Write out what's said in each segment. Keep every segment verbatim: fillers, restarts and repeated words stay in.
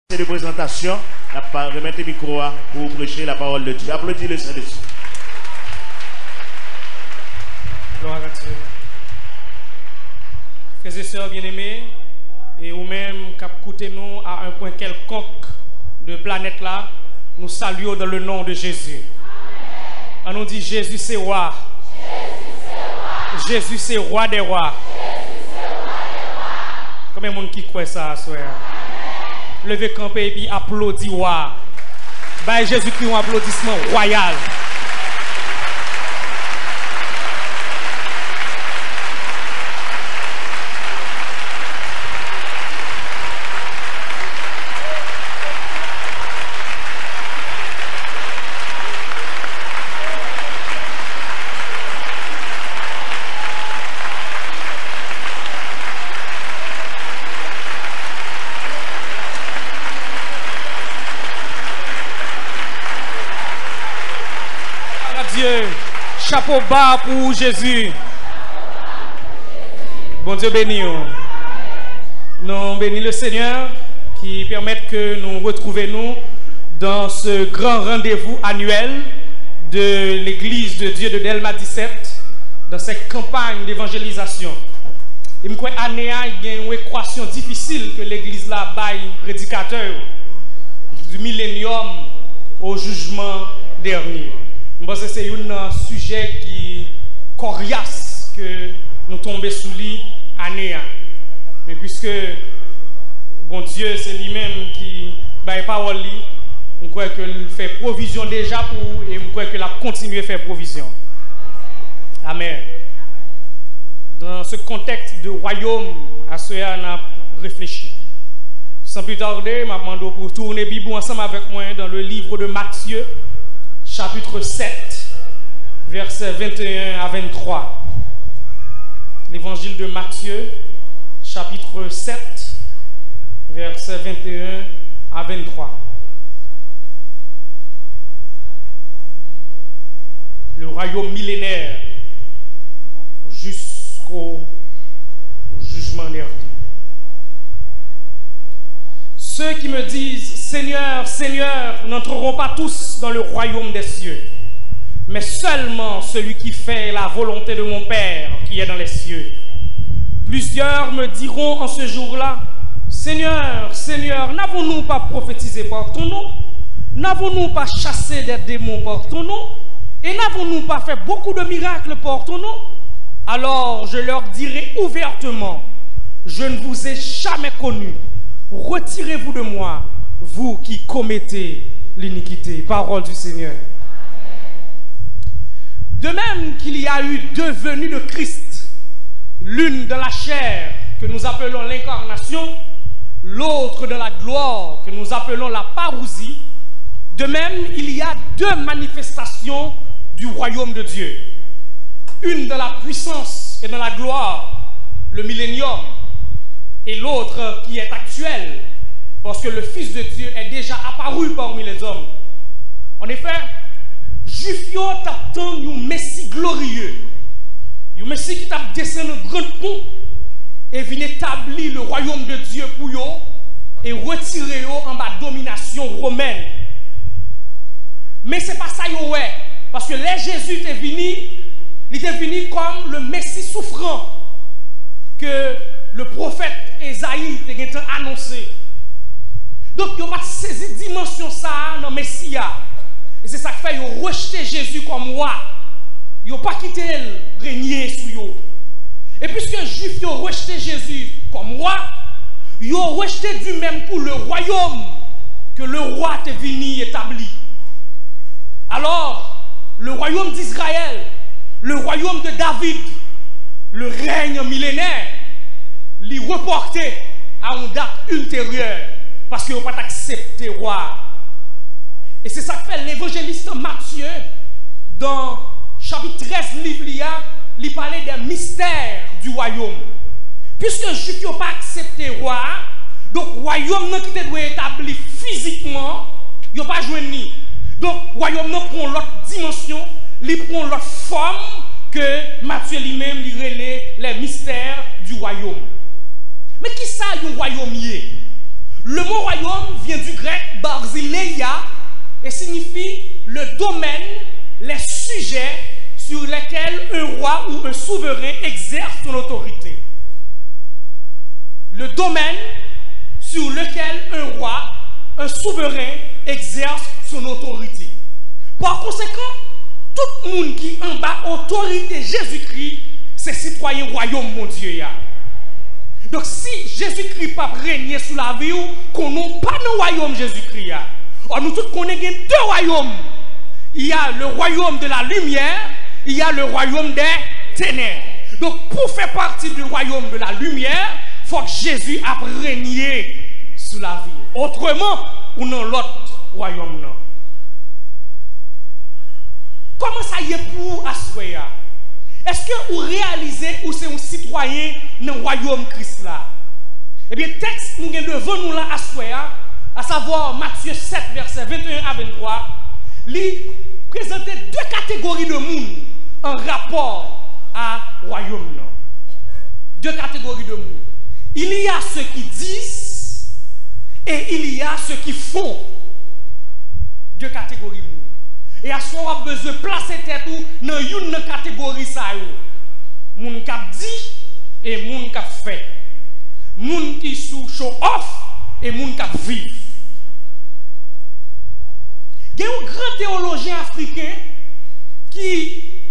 Se de prezantasyon, n ap pa-, remèt mikwo a pou preche la parole de Dieu. Applaudis le Saint-Esprit. Gloire à Dieu. Frères et sœurs bien-aimés, e ou menm k ap koute nou à un point quelconque de planèt la, nou salye w dans le nom de Jésus. Ann nou di, Jezi se wa. Jezi se wa dè wa. Konbyen moun ki kwè sa aswè a? Leve kanpe epi aplodi wa. Bay Jezikri yon aplodisman wayal. Glwa a Dye. Chapo ba pou ou, Jezi. Bondye beni w. Nou beni le Seigneur ki pèmèt ke nou retwouve nou dans ce grand rendez-vous annuel de l'Église de Dieu de Dèlma disèt, dans cette campagne d'évangélisation. E m kwè ane a gen yon ekwasyon difisil ke legliz la bay predikatè yo, du millénium au jugement dernier. M panse se youn nan sijè ki kòryas ke nou tonbe sou li ane a. Men piske Bondye se li menm ki bay pawòl li, m kwè ke l fè pwovizyon deja pou ou e m kwè ke l ap kontinye fè pwovizyon. Amèn. Dans ce contexte de royaume, aswè a n ap reflechi. Sans plus tarder, m ap mande w pou w tounen Bib ou ansanm avèk mwen dans le livre de Matthieu, chapitre sept, versets vingt et un à vingt-trois. L'évangile de Matthieu, chapitre sept, versets vingt et un à vingt-trois. Le royaume millénaire jusqu'au jugement dernier. Ceux qui me disent, Seigneur, Seigneur, n'entreront pas tous dans le royaume des cieux, mais seulement celui qui fait la volonté de mon Père qui est dans les cieux. Plusieurs me diront en ce jour-là, Seigneur, Seigneur, n'avons-nous pas prophétisé par ton nom? N'avons-nous pas chassé des démons par ton nom? Et n'avons-nous pas fait beaucoup de miracles par ton nom? Alors je leur dirai ouvertement, je ne vous ai jamais connu. Retirez-vous de moi, vous qui commettez l'iniquité. Parole du Seigneur. De même qu'il y a eu deux venues de Christ, l'une dans la chair, que nous appelons l'incarnation, l'autre dans la gloire, que nous appelons la parousie, de même, il y a deux manifestations du royaume de Diyo. Une dans la puissance et dans la gloire, le millénium, et l'autre qui est actuelle, parce que le Fils de Dieu est déjà apparu parmi les hommes. En effet, Jwif yo t ap tann yon Mesi gloriye, yon Mesi ki t ap desann an grann ponp e vin etabli le royaume de Dieu pou yo e retire yo anba dominasyon womèn. Men se pa sa yo wè, paske lè Jezi te vini, li te vini kòm le Mesi soufran ke le pwofèt Ezayi te gentan anonse. Donk, yo pa t sezi dimansyon sa a nan Mesi a. E se sa k fè yo rejte Jezi kòm wa. Yo pa kite l renye sou yo. E piske Jwif yo rejte Jezi kòm wa, yo rejte du même coup le royaume que le roi te vini etabli. Alors, le royaume d'Israël, le royaume de David, le règne millénaire, li repòte a yon dat ilteryè, paske yo pa t aksepte wa a. E se sa k fè levanjelis Matye, dan chapit trèz liv li a, li pale de mistè di wayòm. Piske Jwif yo pa aksepte wa a, donk wayòm nan ki te dwe etabli fizikman, yo pa jwenn li. Donk wayòm nan pran yon lòt dimansyon, li pran yon lòt fòm ke Matye li menm li rele les mystères du royaume. Men kisa yon wayòm ye? Le mot royaume vient signifie le domaine, les sujets sur lesquels un roi ou un souverain exerce son autorité. Le domaine sur lequel un roi, un souverain exerce son autorité. Par conséquent, tout moun ki anba otorite Jezikri, se sitwayen wayòm Bondye a. Donk, si Jezikri p ap renye sou lavi w, konnen w pa nan wayòm Jezikri a. Ò, nou tout konnen gen de wayòm. Il y a le royaume de la lumière, il y a le royaume des ténèbres. Donk, pou w fè pati du royaume de la lumière, fòk Jezi ap renye sou lavi w. Otreman, ou nan lòt wayòm nan. Kòman sa ye pou ou aswè a? Èske ou reyalize ou se yon sitwayen nan wayòm Kris la? Ebyen, tèks nou gen devan nou la aswè a, asavwa Matye sèt, vèsè venteyen a venntwa, li prezante de kategori de moun an rapò a wayòm nan. De kategori de moun. Il y a ceux qui disent et il y a ceux qui font. De kategori moun. E aswè w ap bezwen plase tèt ou nan youn nan kategori sa yo. Moun k ap di e moun k ap fè. Moun ki sou show off e moun k ap viv. Gen yon gran teyolojyen afriken ki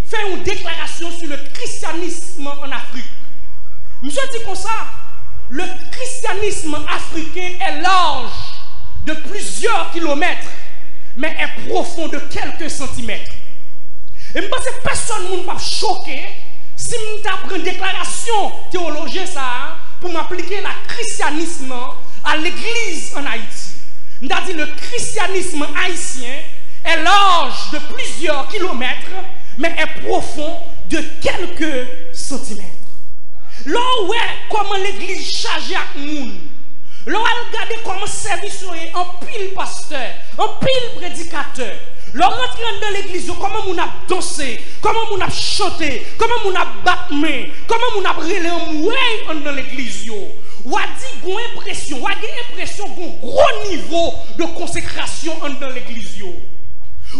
fè yon deklarasyon sou le christianisme en Afrique. Misye di konsa, le christianisme africain est large de plusieurs kilomètres, mais est profond de quelques centimètres. E m panse pèsonn moun p ap choke si m ta pran deklarasyon teyolojyen sa a pou m aplike la christianisme nan a legliz ann Ayiti. M ta di, le christianisme haïtien est large de plusieurs kilomètres, mais est profond de quelques centimètres. Lè w wè kòman legliz chaje ak moun, lè w al gade kòman sèvis yo ye, anpil pastè, anpil predikatè, lè w rantre anndan legliz yo, kòman moun ap danse, kòman moun ap chante, kòman moun ap bat men, kòman moun ap rele anmwey anndan legliz yo, w a di gon enpresyon, w a gen enpresyon gon gwo nivo de konsekrasyon anndan legliz yo.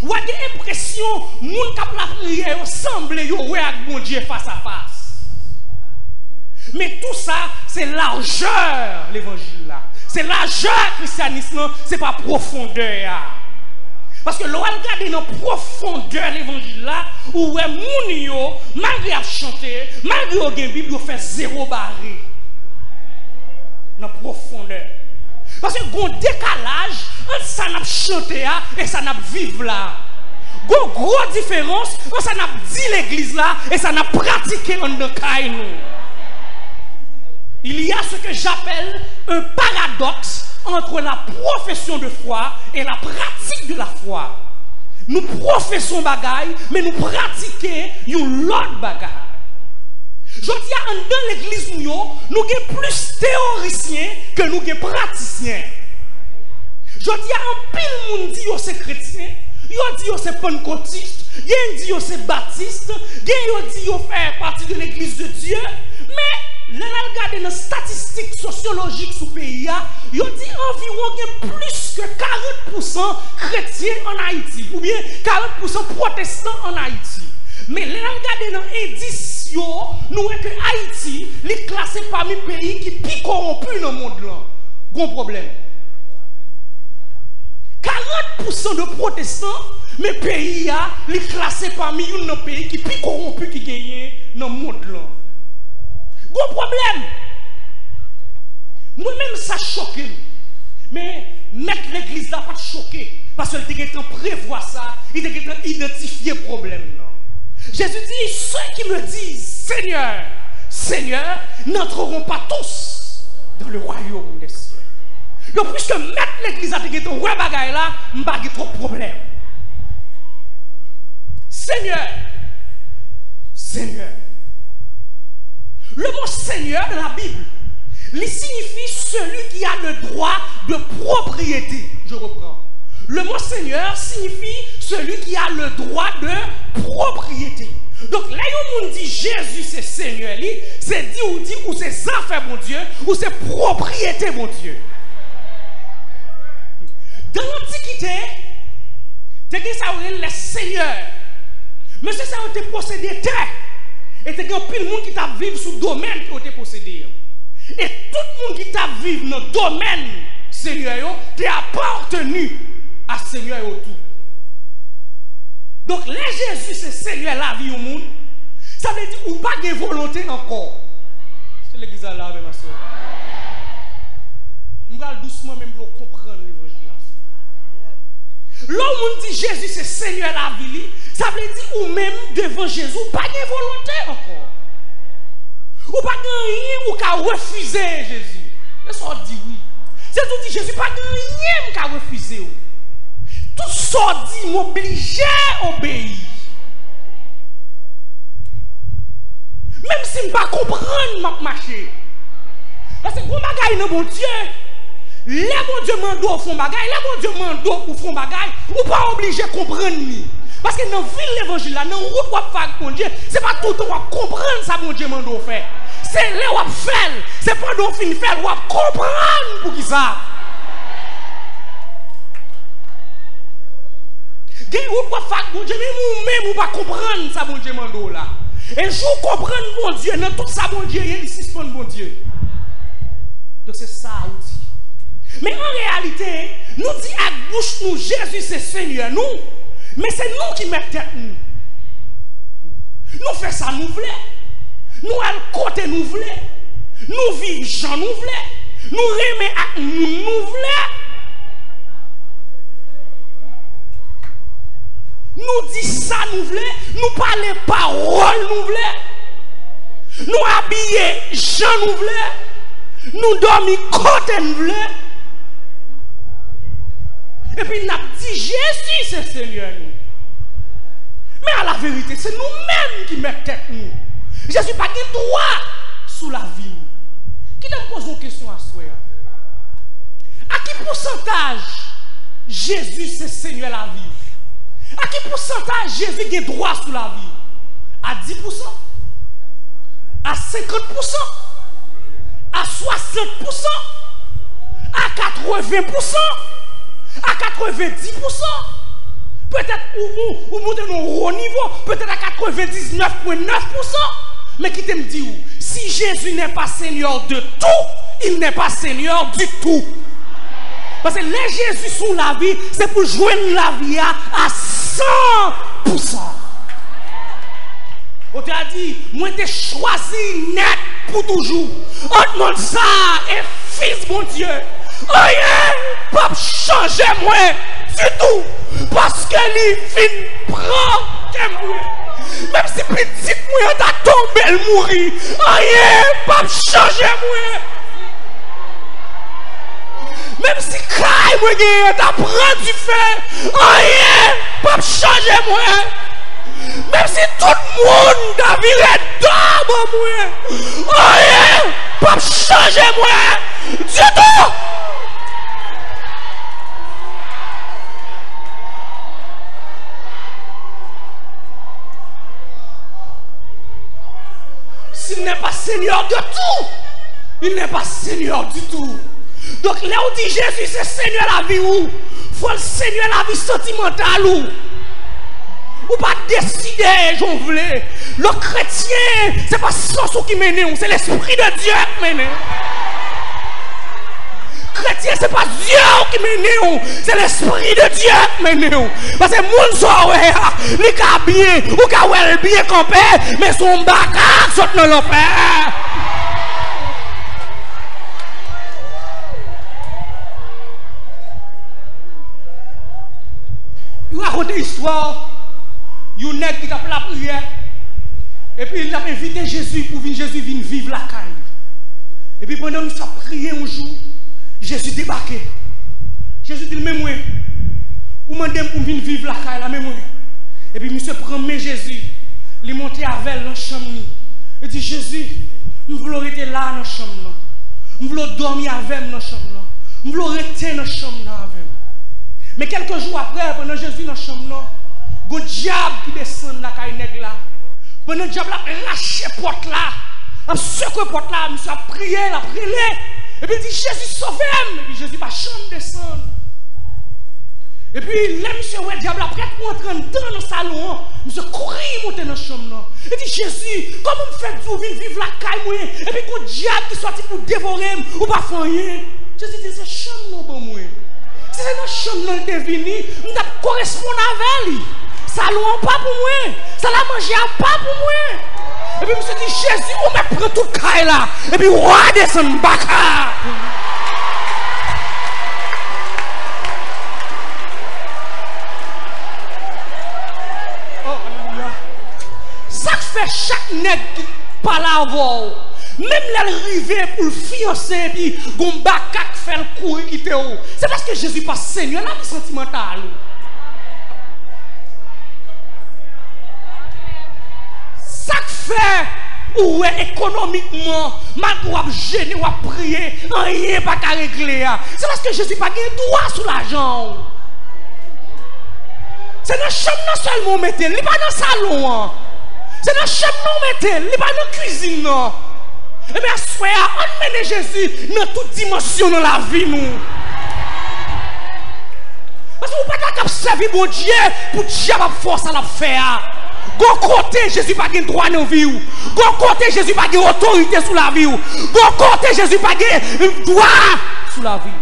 W a gen enpresyon moun k ap lapriyè yo sanble yo wè ak Bondye fas a fas. Men tou sa, se lajè levanjil la. Se lajè krisyanis lan, se pa pwofondè a. Paske lè w al gade nan pwofondè levanjil la, ou wè moun yo, malgre y ap chante, malgre yo gen Bib, yo fè zewo bare. Nan pwofondè. Paske gon dekalaj ant sa n ap chante a e sa n ap viv la. Gon gwo diferans ant sa n ap di legliz la e sa n ap pratike anndan kay nou. Il y a ce que j'appelle un paradoxe entre la profession de foi et la pratique de la foi. Nou pwofese yon bagay, men nou pratike yon lòt bagay. Jodi a, anndan legliz nou yo, nou gen plis teyorisyen ke nou gen pratisyen. Jodi a, anpil moun di yo se kretyen, yo di yo se pannkotis, gen di yo se batis, gen yo di yo fè pati de legliz de Dye. Men, lè n al gade nan estatistik sosyolojik sou peyi a, yo di anviwon gen plis ke karant pousan kretyen ann Ayiti, oubyen karant pousan pwotestan ann Ayiti. Men lè n al gade nan endis yo, nou wè ke Ayiti, li klase pami peyi ki pi kowonpi nan mond lan. Gon pwoblèm. Karant pousan de pwotestan, men peyi a, li klase pami youn nan peyi ki pi kowonpi ki genyen nan mond lan. Gon pwoblèm. Mwen menm sa choke m. Men mèt legliz la pa t choke, paske l te gentan prevwa sa, li te gentan idantifye pwoblèm nan. Jésus dit, ceux qui me disent, Seigneur, Seigneur, n'entreront pas tous dans le royaume des cieux. Donk, piske mèt legliz la te gentan wè bagay la, m pa gen twòp pwoblèm. Seigneur, Seigneur. Le mot Seigneur dans la Bible, li signifie celui qui a le droit de propriété. Je reprends. Le mot Seigneur signifie celui qui a le droit de propriété. Donk, lè yon moun di Jezi se Senyè li, se di ou di ou se zafè Bondye, ou se pwopriyete Bondye. Dan lantikite, Te gen sa yo rele lè senyè. Mesye sa yo te posede tè. E te gen anpil moun ki t ap viv sou domèn ke yo te posede yo. E tout moun ki t ap viv nan domèn senyè yo te apateni a senyè yo tou. Donk, lè Jezi se senyè lavi yon moun, sa vle di ou pa gen volonte ankò. Se legliz la la avè m aswè. M pral dousman, men m vle w konprann levanjil la. Lè yon moun di Jezi se senyè lavi li, sa vle di ou menm devan Jezi, ou pa gen volonte ankò. Ou pa gen anyen ou ka refize Jezi. Se sa w di wi. Se di w di Jezi pa gen anyen m ka refize w. Tout sa w di m oblije obeyi. Menm si m pa konprann m ap mache. Paske gon bagay nan Bondye, lè Bondye mande w fè yon bagay, lè Bondye mande w pou fè yon bagay, ou pa oblije konprann li. Paske nan vi levanjil la, nan wout w ap fè ak Bondye, se pa toutan w ap konprann sa Bondye mande w fè. Se lè w ap fè l, se pandan w fin fè l, w ap konprann poukisa. Gen wout w ap fè ak Bondye, men ou menm ou pa konprann sa Bondye mande w la. E jou w konprann Bondye, nan tout sa Bondye ye, li sispann Bondye. Donk se sa ou di. Men an reyalite, nou di ak bouch nou Jezi se Senyè nou, men se nou ki mèt tèt nou. Nou fè sa nou vle. Nou al kote nou vle. Nou viv jan nou vle. Nou renmen ak moun nou vle. Nou di sa nou vle. Nou pale pawòl nou vle. Nou abiye jan nou vle. Nou dòmi kote n vle. Epi n ap di Jezi se Senyè nou. Men a la verite, se nou menm ki mèt tèt nou. Jezi pa gen dwa sou lavi nou. Kite m poze w kesyon aswè a. A ki pousantaj Jezi se Senyè lavi? A ki pousantaj Jezi gen dwa sou lavi? A dis pousan? A senkant pousan? A swasant pousan? A katreven pousan? A katrevenndis pousan? Petèt ou, ou, ou moute nan yon wo nivo, petèt a katrevendiznèf pwen nèf pousan. Men kite m di w, si Jésus n'est pas Seigneur de tout, il n'est pas Seigneur du tout. Paske lè Jezi sou lavi, se pou jwenn lavi a a san pousan. Otè a di, mwen te chwazi nèt pou toujou ant mond sa a e Fis Bondye. Anyen p ap chanje mwen ditou, paske li vin pran kè mwen. Menm si pitit mwen an ta tonbe, l mouri, anyen p ap chanje mwen. Menm si kay mwen genyen ta pran dife, anyen p ap chanje mwen. Menm si tout moun ta vire do bò mwen, anyen p ap chanje mwen ditou. S'il n'est pas Seigneur de tout, il n'est pas Seigneur du tout. Donk, lè w di Jezi se Senyè lavi w, fò l Senyè lavi santimantal ou. Ou pa deside jan w vle. Lòt kretyen, se pa sans ou ki mennen w, se Lespri de Dye k mennen w. Kretyen, se pa zye w ki mennen w, se Lespri de Dye k mennen w. Paske moun sa w wè a, li ka byen, ou ka wè l byen kanpe, men se yon makak sot nan lanfè. Yo rakonte istwa yon nèg ki t ap lapriyè, epi l t ap envite Jezi pou vin, Jezi vin viv lakay li. Epi pandan misye ap priye yon jou, Jezi debake. Jezi di l, "Men mwen, ou mande m pou m vin viv lakay la, men mwen." Epi misye pran men Jezi, li monte avè l nan chanm li. Li di, "Jezi, m vle w rete la nan chanm nan. M vle w dòmi avè m nan chanm nan. M vle w rete nan chanm nan avè m." Men kèlke jou apre, pandan Jezi nan chanm nan, gon dyab ki desann lakay nèg la. Pandan dyab la ap rache pòt la, ap sekwe pòt la, misye ap priye, l ap rele. Epi l di, "Jezi, sove m!" Epi Jezi pa janm desann. Epi, lè misye wè dyab la prèt pou antre anndan nan salon an, misye kouri monte nan chanm nan. Li di, Jezi, kòman m fè di w vin viv lakay mwen, epi gon dyab ki sòti pou devore m, ou pa fè anyen? Jezi di, se chanm nan w ban mwen. Si se nan chanm nan l te vini, m t ap koresponn avè li. Salon an pa pou mwen. Sal a manje a pa pou mwen. Epi misye di, Jezi, ou mèt pran tout kay la. Epi wa desann baka. Oh, alelouya. Sa k fè chak nèg ki pale avè w, menm lè l rive pou l fiyanse epi gon baka k fè l kouri kite w, se paske Jezi pa Senyè lavi santimantal ou. Sa k fè ou wè ekonomikman, malgre w ap jene, w ap priye, anyen pa ka regle a, se paske Jezi pa gen dwa sou lajan w. Se nan chanm nan sèlman w mete l, li pa nan salon an. Se nan chanm nan w mete l, li pa nan kwizin nan. Ebyen, aswè a, ann mennen Jezi nan tout dimansyon nan lavi nou. Paske ou pa ta kab sèvi Bondye pou dyab ap fè w sa l ap fè a. Gon kote Jezi pa gen dwa nan vi w. Gon kote Jezi pa gen otorite sou lavi w. Gon kote Jezi pa gen dwa sou lavi w.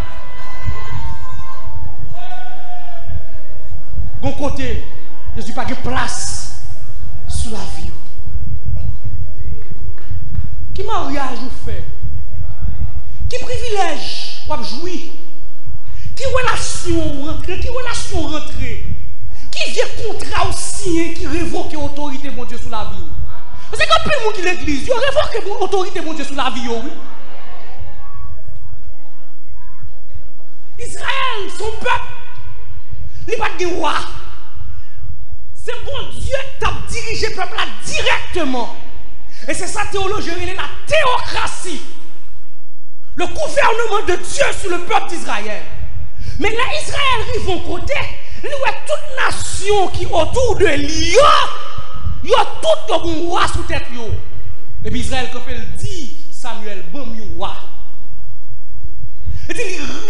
Gon kote Jezi pa gen plas sou lavi w. Ki maryaj ou fè? Ki privilèj w ap jwi? Ki relasyon ou rantre? Ki relasyon ou rantre? Ki vye kontra ou siyen ki revoke otorite Bondye sou lavi w? Paske gen anpil moun ki legliz, yo revoke bon, otorite Bondye sou lavi yo, wi. Izrayèl se yon pèp, li pa t gen wa. Se Bondye k t ap dirije pèp la dirèkteman. E se sa teyolojyen rele la teyokrasi. Le gouvernement de Dieu sur le peuple d'Israël. Men lè Izrayèl rive yon kote, li wè tout nasyon ki otou de li yo, yo tout yo gen yon wa sou tèt yo. Epi Izrayèl kanpe, l di Samyèl, ban m yon wa. Li di,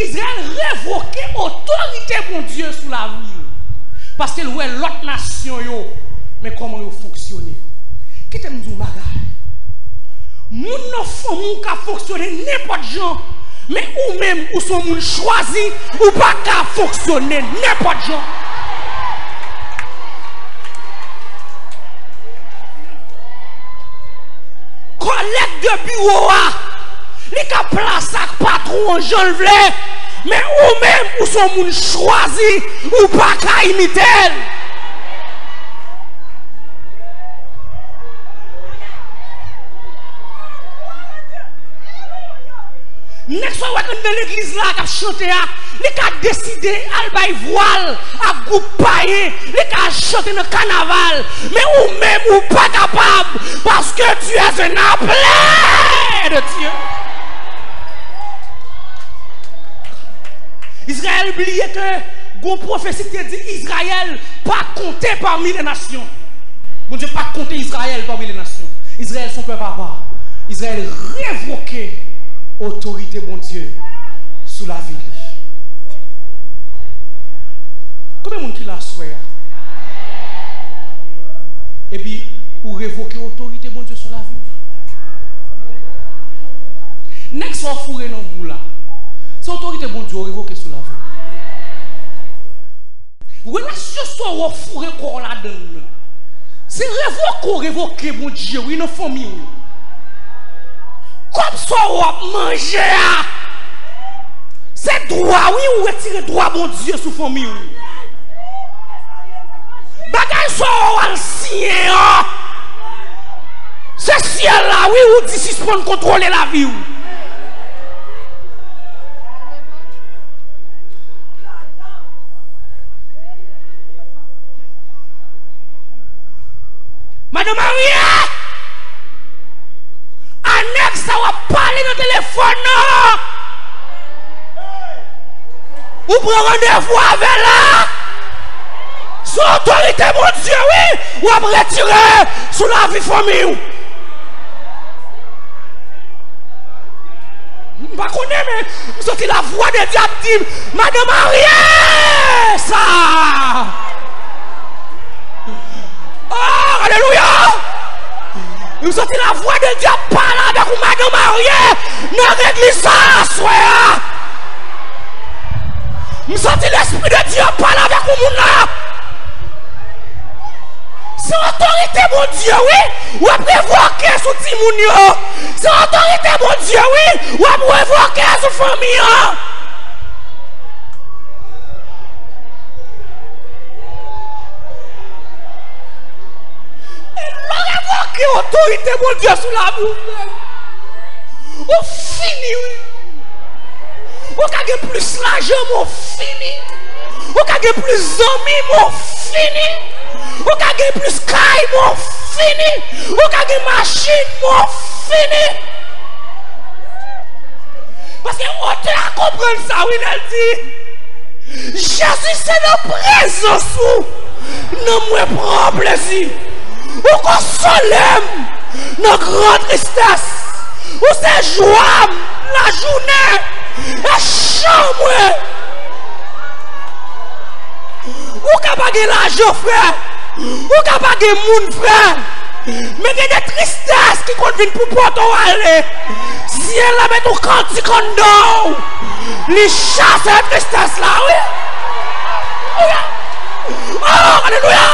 Izrayèl revoke otorite Bondye sou lavi l. Paske l wè lòt nasyon yo, men kòman yo fonksyone. Kite m di w yon bagay. Moun nan fanmi w ka fonksyone nenpòt jan, men ou menm, ou se yon moun chwazi, ou pa ka fonksyone nenpòt jan. Kòlèg de biwo a, li ka plase ak patwon an jan l vle, men ou menm, ou se yon moun chwazi, ou pa ka imite l. Nèg sa w wè k anndan legliz la k ap chante a, li ka deside al bay vwa l ak gwoup payen, li ka al chante nan kanaval, men ou menm ou pa kapab, paske tu es un appelé de Dieu. Izrayèl bliye ke gon pwofesi ki te di Izrayèl pa konte pami le nasyon. Bondye pa t konte Izrayèl pami le nasyon. Izrayèl se yon pèp apa. Izrayèl revoke otorite Bondye sou lavi li. Konbyen moun ki la aswè a? Epi ou revoke otorite Bondye sou lavi w? Nèg sa w foure nan bou la, se otorite Bondye w revoke sou lavi w. Relasyon sa w foure kò w ladann nan, se revoke w revoke Bondye wi nan fanmi w. Kòb sa w ap manje a, se dwa wi ou retire dwa Bondye sou fanmi w. Bagay sa w al siyen an, se syèl la wi ou di sispann kontwole lavi w. Madan marye a, a nèg sa w ap pale nan telefòn nan, ou pran randevou avè l la, se otorite Bondye wi w ap retire sou lavi fanmi w. M pa konnen, men m santi lavwa de Dye ap di m, madan marye sa M santi lavwa de Dye ap pale avèk yon madanm marye nan legliz sa a aswè a. M santi Lespri de Dye ap pale avèk yon moun la. Se otorite Bondye, wi, w ap revoke sou timoun yo. Se otorite Bondye, wi, w ap revoke sou fanmi an. E lè w revoke otorite Bondye sou lavi w, frè m, ou fini, wi. Ou ka gen plis lajan, men w fini. Ou ka gen plis zanmi, men w fini. Ou ka gen plis kay, men w fini. Ou ka gen machin, men w fini. Paske otè a konprann sa, wi, lè l di, Jezi, se nan prezans ou nan mwen pran plezi. Ou konsole m nan gran tristès. Ou se jwa m lajounen e chan mwen. Ou ka pa gen lajan, frè. Ou ka pa gen moun, frè. Men gen de tristès ki konn vin pou pote w ale. Syèl la met yon kantik anndan w. Li chase tristès la, wi. Alelouya! Oh, alelouya!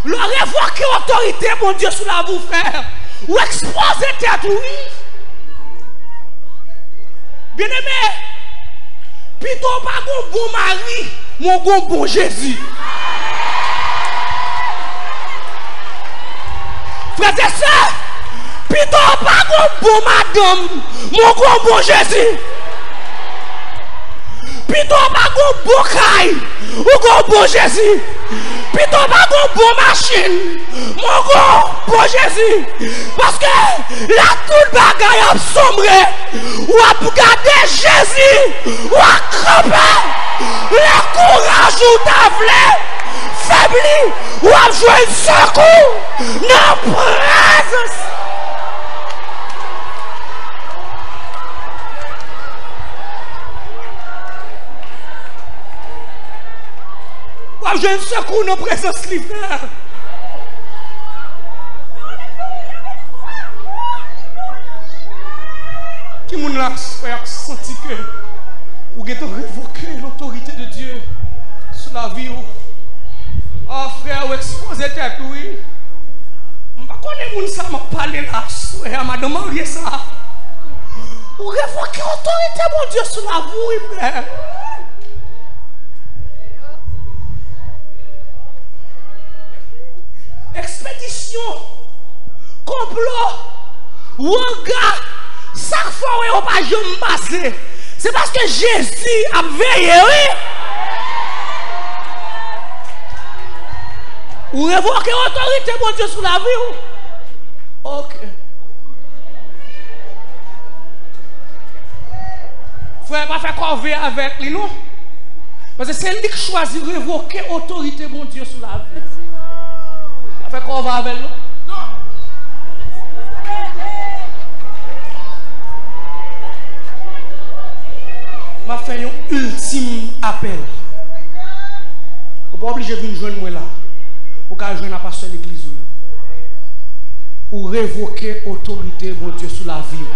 Lè w revoke otorite Bondye sou lavi w, frè, ou ekspoze tèt ou, wi. Byeneme, pito w pa gon bon mari, men w gon bon Jezi. Frè e sè, pito w pa gon bon madanm, men w gon bon Jezi. Pito w pa gon bon kay, ou gon bon Jezi. Pito w pa gon bon machin, men w gon bon Jezi. Paske lè tout bagay ap sonbre, w ap gade Jezi, w ap kanpe. Lè kouraj ou ta vle febli, w ap jwenn sekou nan prezans. W ap jwenn sekou nan prezans li, frè. Ki moun la, frè, ap santi ke ou gentan revoke lotorite de Dye sou lavi w? Ah, frè, ou ekspoze tèt ou, wi. M pa konnen moun sa m ap pale la, frè, madanm marye sa. Ou revoke otorite Bondye sou lavi w, wi, frè. Ekspedisyon, konplo, wanga, sa k fè w wè yo pa janm pase, se paske Jezi ap veye, wi. Ou revoke otorite Bondye sou lavi w. Ok. Frè, pa fè kòve avèk li, non. Paske se li k chwazi revoke otorite Bondye sou lavi w. Pa fè kòve avè l, non. M ap fè yon iltim apèl. Ou pa oblije vin jwenn mwen la. Ou ka jwenn a pastè legliz ou yo. Ou revoke otorite Bondye sou lavi w.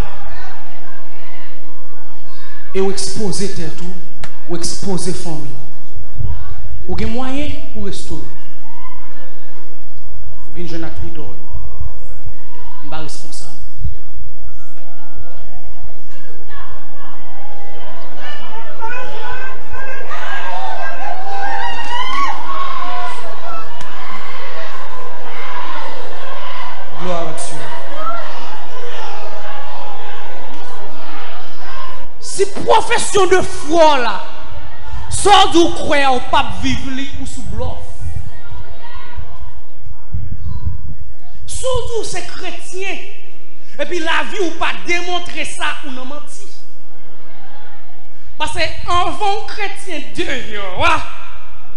E ou ekspoze tèt ou, ou ekspoze fanmi w. Ou gen mwayen pou restore. Vin jwenn ak lidè w. M pa responsab. Gloire à Dieu. Si pwofesyon de fwa w la, sa w di w kwè a, ou p ap viv li, ou sou blòf. Si w di w se kretyen, epi lavi w pa demontre sa, ou nan manti. Paske anvan w kretyen deyò a,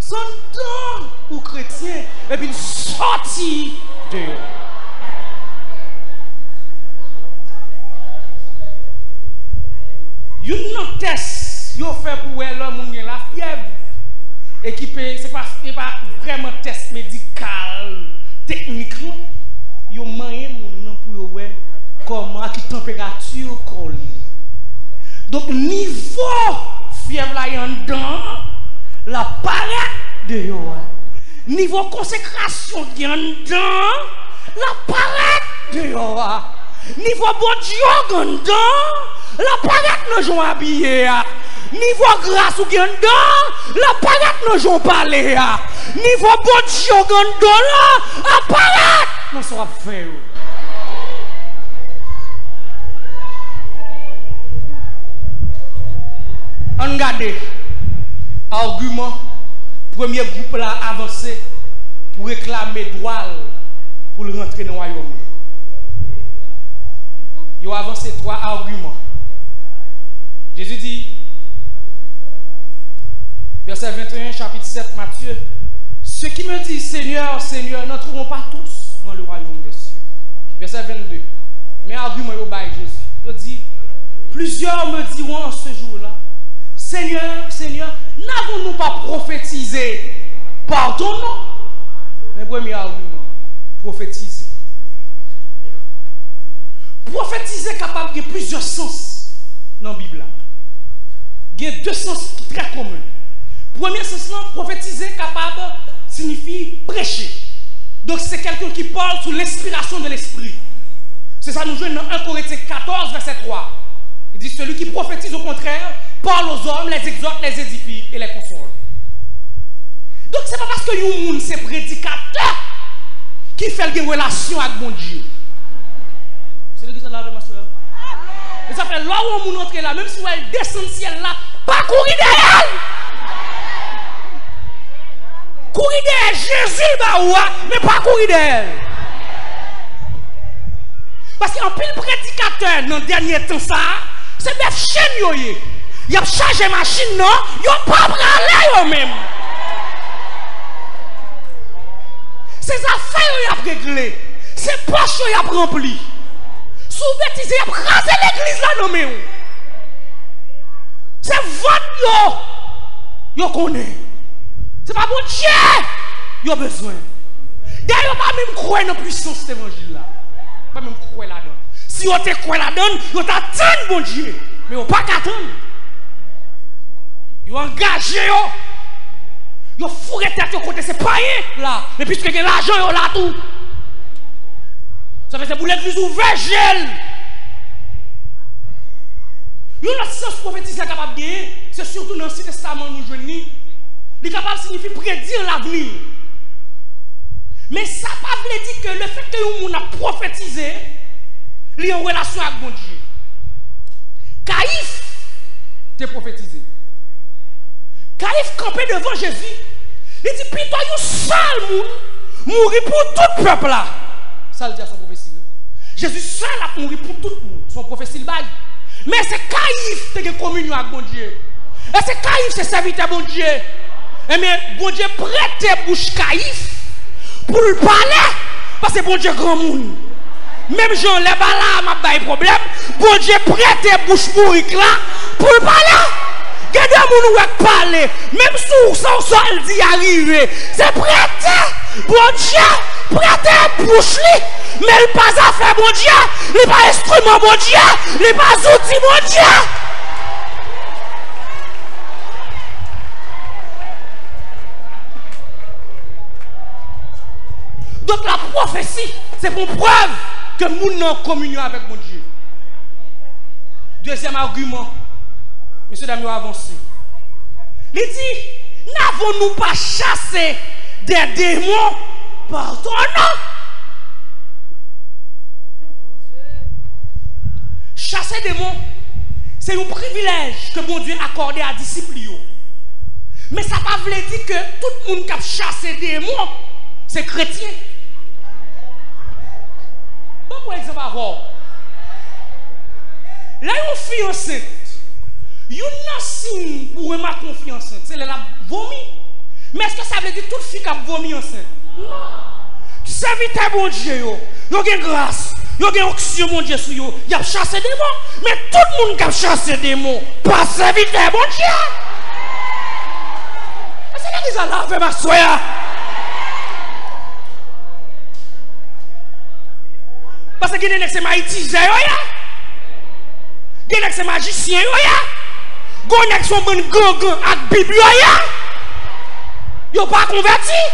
se anndan ou kretyen, epi l sòti deyò. Yo fè pou wè lè moun gen lafyèv e ki pe, se pa, se pa vrèman tès medikal, teknik, non. Yo manyen moun nan pou yo wè kòman, a ki tanperati kò l ye. Donk, nivo fyèv la ye anndan an, l ap parèt deyò a. Nivo konsekrasyon ki anndan an, l ap parèt deyò a. Nivo Bondye w gen anndan an, l ap parèt nan jan w abiye a. Nivo gras ou gen anndan an, l ap parèt nan jan w pale a. Nivo Bondye w gen anndan w la ap parèt nan sa w ap fè yo. Ann gade agiman premye gwoup la avanse pou reklame dwa l pou l rantre nan wayòm li. Yo avanse twa agiman. Jezi di, vèsè venteyen, chapit sèt Matye, ceux qui me disent, Seigneur, Seigneur, n'entreront pas tous dans le royaume des cieux. Vèsè vennde. Men agiman yo bay Jezi. Yo di, plusieurs me diront en ce jour-là, Seigneur, Seigneur, n'avons-nous pas prophétisé par ton nom? Men premye agiman, pwofetize. Pwofetize kapab gen plizyè sans nan Bib la. Gen de sans ki trè komen. Premye sans lan, pwofetize kapab siyifi preche. Donk, se quelqu'un qui parle sous l'inspiration de l'esprit. Se sa nou jwenn nan en Korentyen katòz, vèsè twa. Li di, celui qui prophétise, au contraire, parle aux hommes, les exhorte, les édifie et les console. Donk, se pa paske yon moun se predikatè ki fè l gen relasyon ak Bondye. Se legliz la avè m aswè a. E sa fè, lè w wè yon moun antre la, menm si w wè l desann syèl la, pa kouri dèyè l. Kouri dèyè Jezi l ba ou a, men pa kouri dèyè l. Paske anpil predikatè nan dènye tan sa a, se bèf chenn yo ye. Y ap chaje machin nan, yo pa prale yo menm. Se zafè yo y ap regle. Se pòch yo y ap ranpli. Si w betize, y ap kraze legliz la nan men w. Se vant yo, yo konnen. Se pa Bondye yo bezwen. Dayè, yo pa menm kwè nan pwisans levanjil la. Yo pa menm kwè ladan l. Si yo te kwè ladan l, yo ta tann Bondye. Men yo pa ka tann. Yo angaje yo. Yo foure tèt yo kote se pa anyen la. Men piske gen lajan, yo la tou. Sa fè se pou legliz ouvè je l. Yon lòt sans pwofetize a kapab genyen, se sitou nan Ansyen Testaman nou jwenn li. Li kapab siyifi predi lavni. Men sa pa vle di ke lefètke yon moun ap pwofetize, li an relasyon ak Bondye. Kayif te pwofetize. Kayif kanpe devan Jezi. Li di, pito yon sèl moun mouri pou tout pèp la. Sa l di a se yon pwofesi. Jezi sèl ap mouri pou tout moun. Se yon pwofesi l bay. Men èske Kayif te gen kominyon ak Bondye? Èske Kayif se sèvitè Bondye? Ebyen, Bondye prete bouch Kayif pou l pale, paske Bondye granmoun. Menm jan lè Balaam ap bay pwoblèm, Bondye prete bouch bourik la pou l pale. Gen de moun ou wè k pale, menm si w san sa l di a rive, se prete. Bondye prete bouch li, men li pa zafè Bondye, li pa enstriman Bondye, li pa zouti Bondye. Donk, lapwofesi, se pou yon prèv ke moun nan an kominyon avèk Bondye. Dezyèm agiman, mesye dam yo avanse. Li di, n'avons-nous pas chassé des démons par ton nom? Chase demon, se yon privilèj ke Bondye akòde a disip li yo. Men sa pa vle di ke tout moun k ap chase demon se kretyen. Ban m yon egzanp avè w. Lè yon fi ansent, youn nan siy pou w remake yon fi ansent, se lè l ap vomi. Men èske sa vle di tout fi k ap vomi ansent? Non. Sèvitè Bondye yo, yo gen gras. Yo gen onksyon Bondye sou yo, y ap chase demon. Men tout moun k ap chase demon pa sèvitè Bondye. Èske legliz la la avè m aswè a? Paske gen de nèg se mayitizè yo ye. Gen nèg se majisyen yo ye. Gon nèg se yon bann gangan ak Bib yo ye. Yo pa konvèti.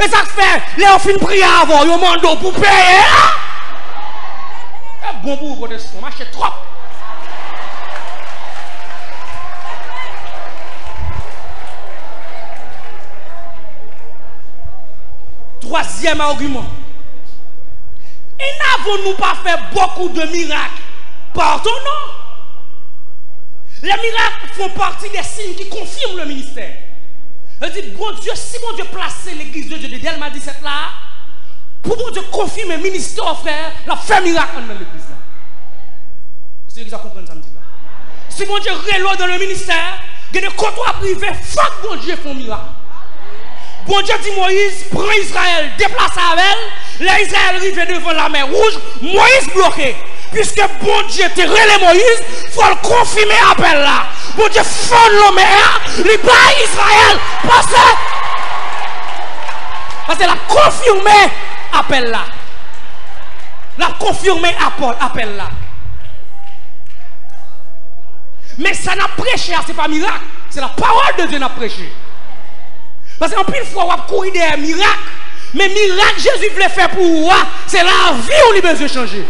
E sa k fè, lè yo fin priye avè w, yo mande w pou peye a. E bon pou ou, pwotestan, mache twòp. Twazyèm agiman. Et n'avons-nous pas fait beaucoup de miracles par ton nom? Les miracles font partie des signes qui confirment le ministère. Yo di, Bondye, si Bondye plase legliz de Dye de Dèlma disèt la, pou Bondye konfime ministè w, frè, l ap fè mirak anndan legliz la. Èske legliz la konprann sa m di la? Si Bondye rele w nan le ministè, gen de kote w ap rive, fòk Bondye fè yon mirak. Bondye di Moyiz, pran Izrayèl, deplase avè l. Lè Izrayèl rive devan Lamè Wouj, Moyiz bloke. Piske Bondye te rele Moyiz, fò l konfime apèl la. Bondye fann lanmè a, li bay Izrayèl pase. Paske l ap konfime apèl la. L ap konfime apò-, apèl la. Men sa n ap preche a, se pa mirak. Se la parole de Dieu n ap preche. Paske anpil fwa, w ap kouri dèyè mirak. Men mirak Jezi vle fè pou ou a, se lavi w li bezwen chanje.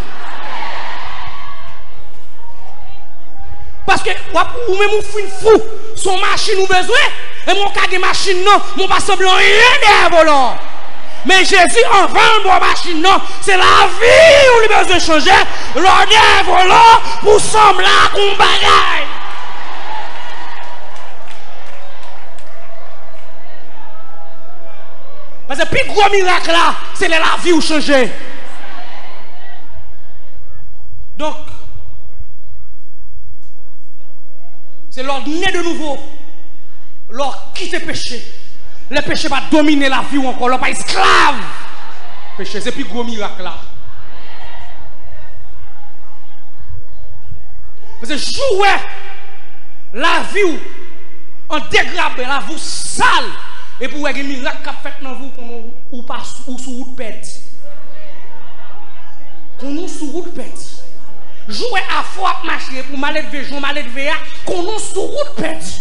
Paske w ap, ou menm ou fin fou, se yon machin ou bezwen, e mwen w ka gen machin nan, men w pa sanble anyen dèyè volan an. Men Jezi, anvan l ba w machin nan, se lavi w li bezwen chanje, lè w dèyè volan pou w sanble ak yon bagay. Paske pi gwo mirak la, se lè lavi w chanje. Donk, se lè w ne de nouvo, lè w kite peche, lè peche pa domine lavi w ankò, lè w pa esklav peche, se pi gwo mirak la. Paske jou w wè lavi w an degrabe, lavi w sal, epi w wè gen mirak k ap fèt nan vi w, konnen w pa sou, ou sou wout pèdi. Konnen w sou wout pèdi. Jou w wè afè w ap mache, epi w maledve, jan w maledve a, konnen w sou wout pèdi.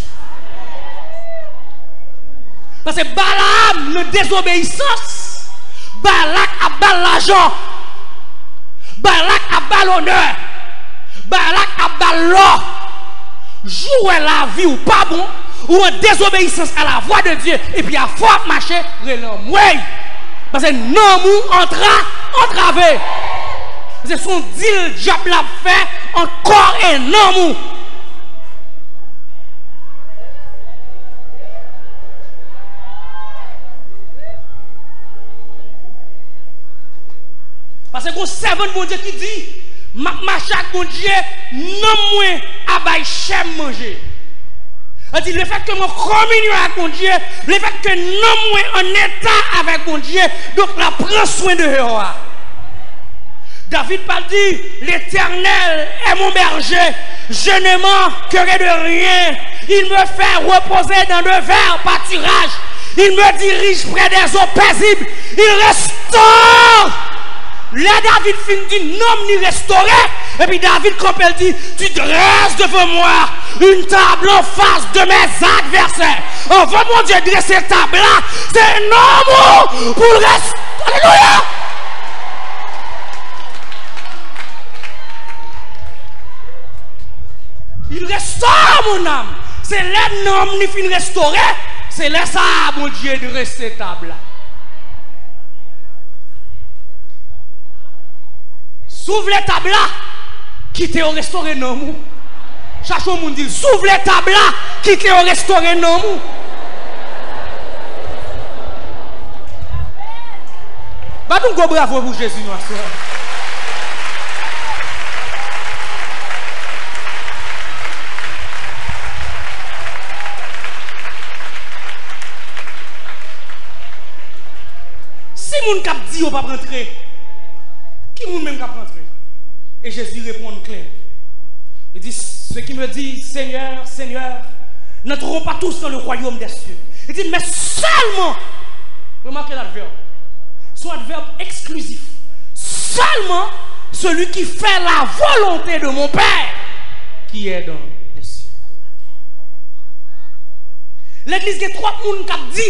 Paske Balaam nan dezobeyisans, Balak ap ba l lajan. Balak ap ba l onè. Balak ap ba l lò. Jou w wè lavi w pa bon, ou an dezobeyisans a la vwa de Dye, epi afè w ap mache, rele anmwey. Paske nanm ou antra-, antrave. Se yon dil dyab la ap fè ant kò e nanm ou. Paske gon sèvant Bondye ki di, "M ap mache ak Bondye, nanm mwen a bay chè m manje." Sa di, lefètke mwen kominyon ak Bondye, lefètke nanm mwen an eta avèk Bondye, donk l ap pran swen deyò a. David pa di, "L'Éternel est mon berger, je ne manquerai de rien. Il me fait reposer dans de verts pâturages. Il me dirige près des eaux paisibles. Il restaure." Lè David fin di nanm li restore, epi David kanpe, l di, "Tu dresses devant moi une table en face de mes adversaires." Anvan Bondye drese tab la, se nanm ou pou l restore. Alelouya! Il restaure mon âme. Se lè nanm li fin restore, se lè sa a Bondye drese tab la. Si w vle tab la, kite yo restore nanm ou. Chache yon moun, di l, "Si w vle tab la, kite yo restore nanm ou." Bat yon gwo bravo pou Jezi nou aswè a. Si moun k ap di yo p ap rantre, Ki moun menm k ap rantre? Et Jésus répond clair. Il dit, ceux qui me disent, Seigneur, Seigneur, n'entreront pas tous dans le royaume des cieux. Il dit, mais seulement, remarquez l'adverbe, c'est un adverbe exclusif, seulement celui qui fait la volonté de mon Père qui est dans les cieux. Legliz gen twòp moun k ap di.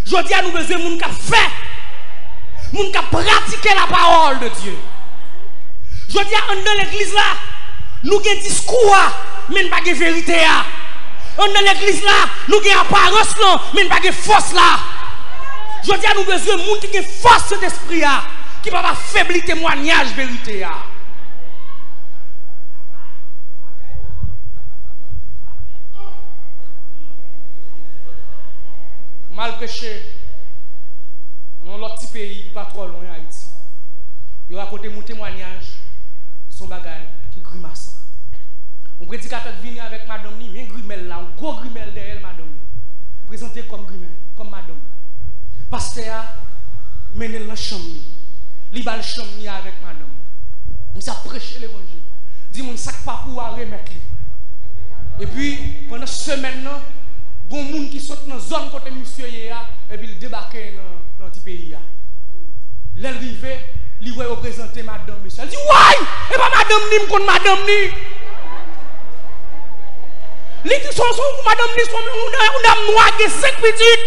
Jodi a nou bezwen moun k ap fè, moun k ap pratike la parole de Dieu. Jodi a anndan legliz la, nou gen diskou a, men n pa gen verite a. Anndan legliz la, nou gen aparans lan, men n pa gen fòs la. Jodi a nou bezwen moun ki gen fòs Sentespri a, ki p ap afebli temwanyaj verite a. M al preche nan yon lòt ti peyi ki pa twò lwen Ayiti. Yo rakonte m yon temwanyaj, se yon bagay ki grimasan. Yon predikatè k vini avèk madanm li, men grimèl la, yon gwo grimèl dèyè l, madanm li. Prezante kòm grimèl, kòm madanm li. Pastè a mennen l nan chanm li. Li ba l chanm li avèk madanm li. Misye ap preche levanjil. Di moun sa k pa pou ou a remèt li. Epi, pandan semèn nan, gon moun ki sot nan zòn kote misye ye a, epi l debake nan, nan ti peyi a. Lè l rive, li wè yo prezante madanm misye. Li di, "Woy! E pa madanm ni, m konn madanm ni." Li di, "Se yon, se yon madanm ni, se yon, yon dam, yon dam nwa, gen senk pitit."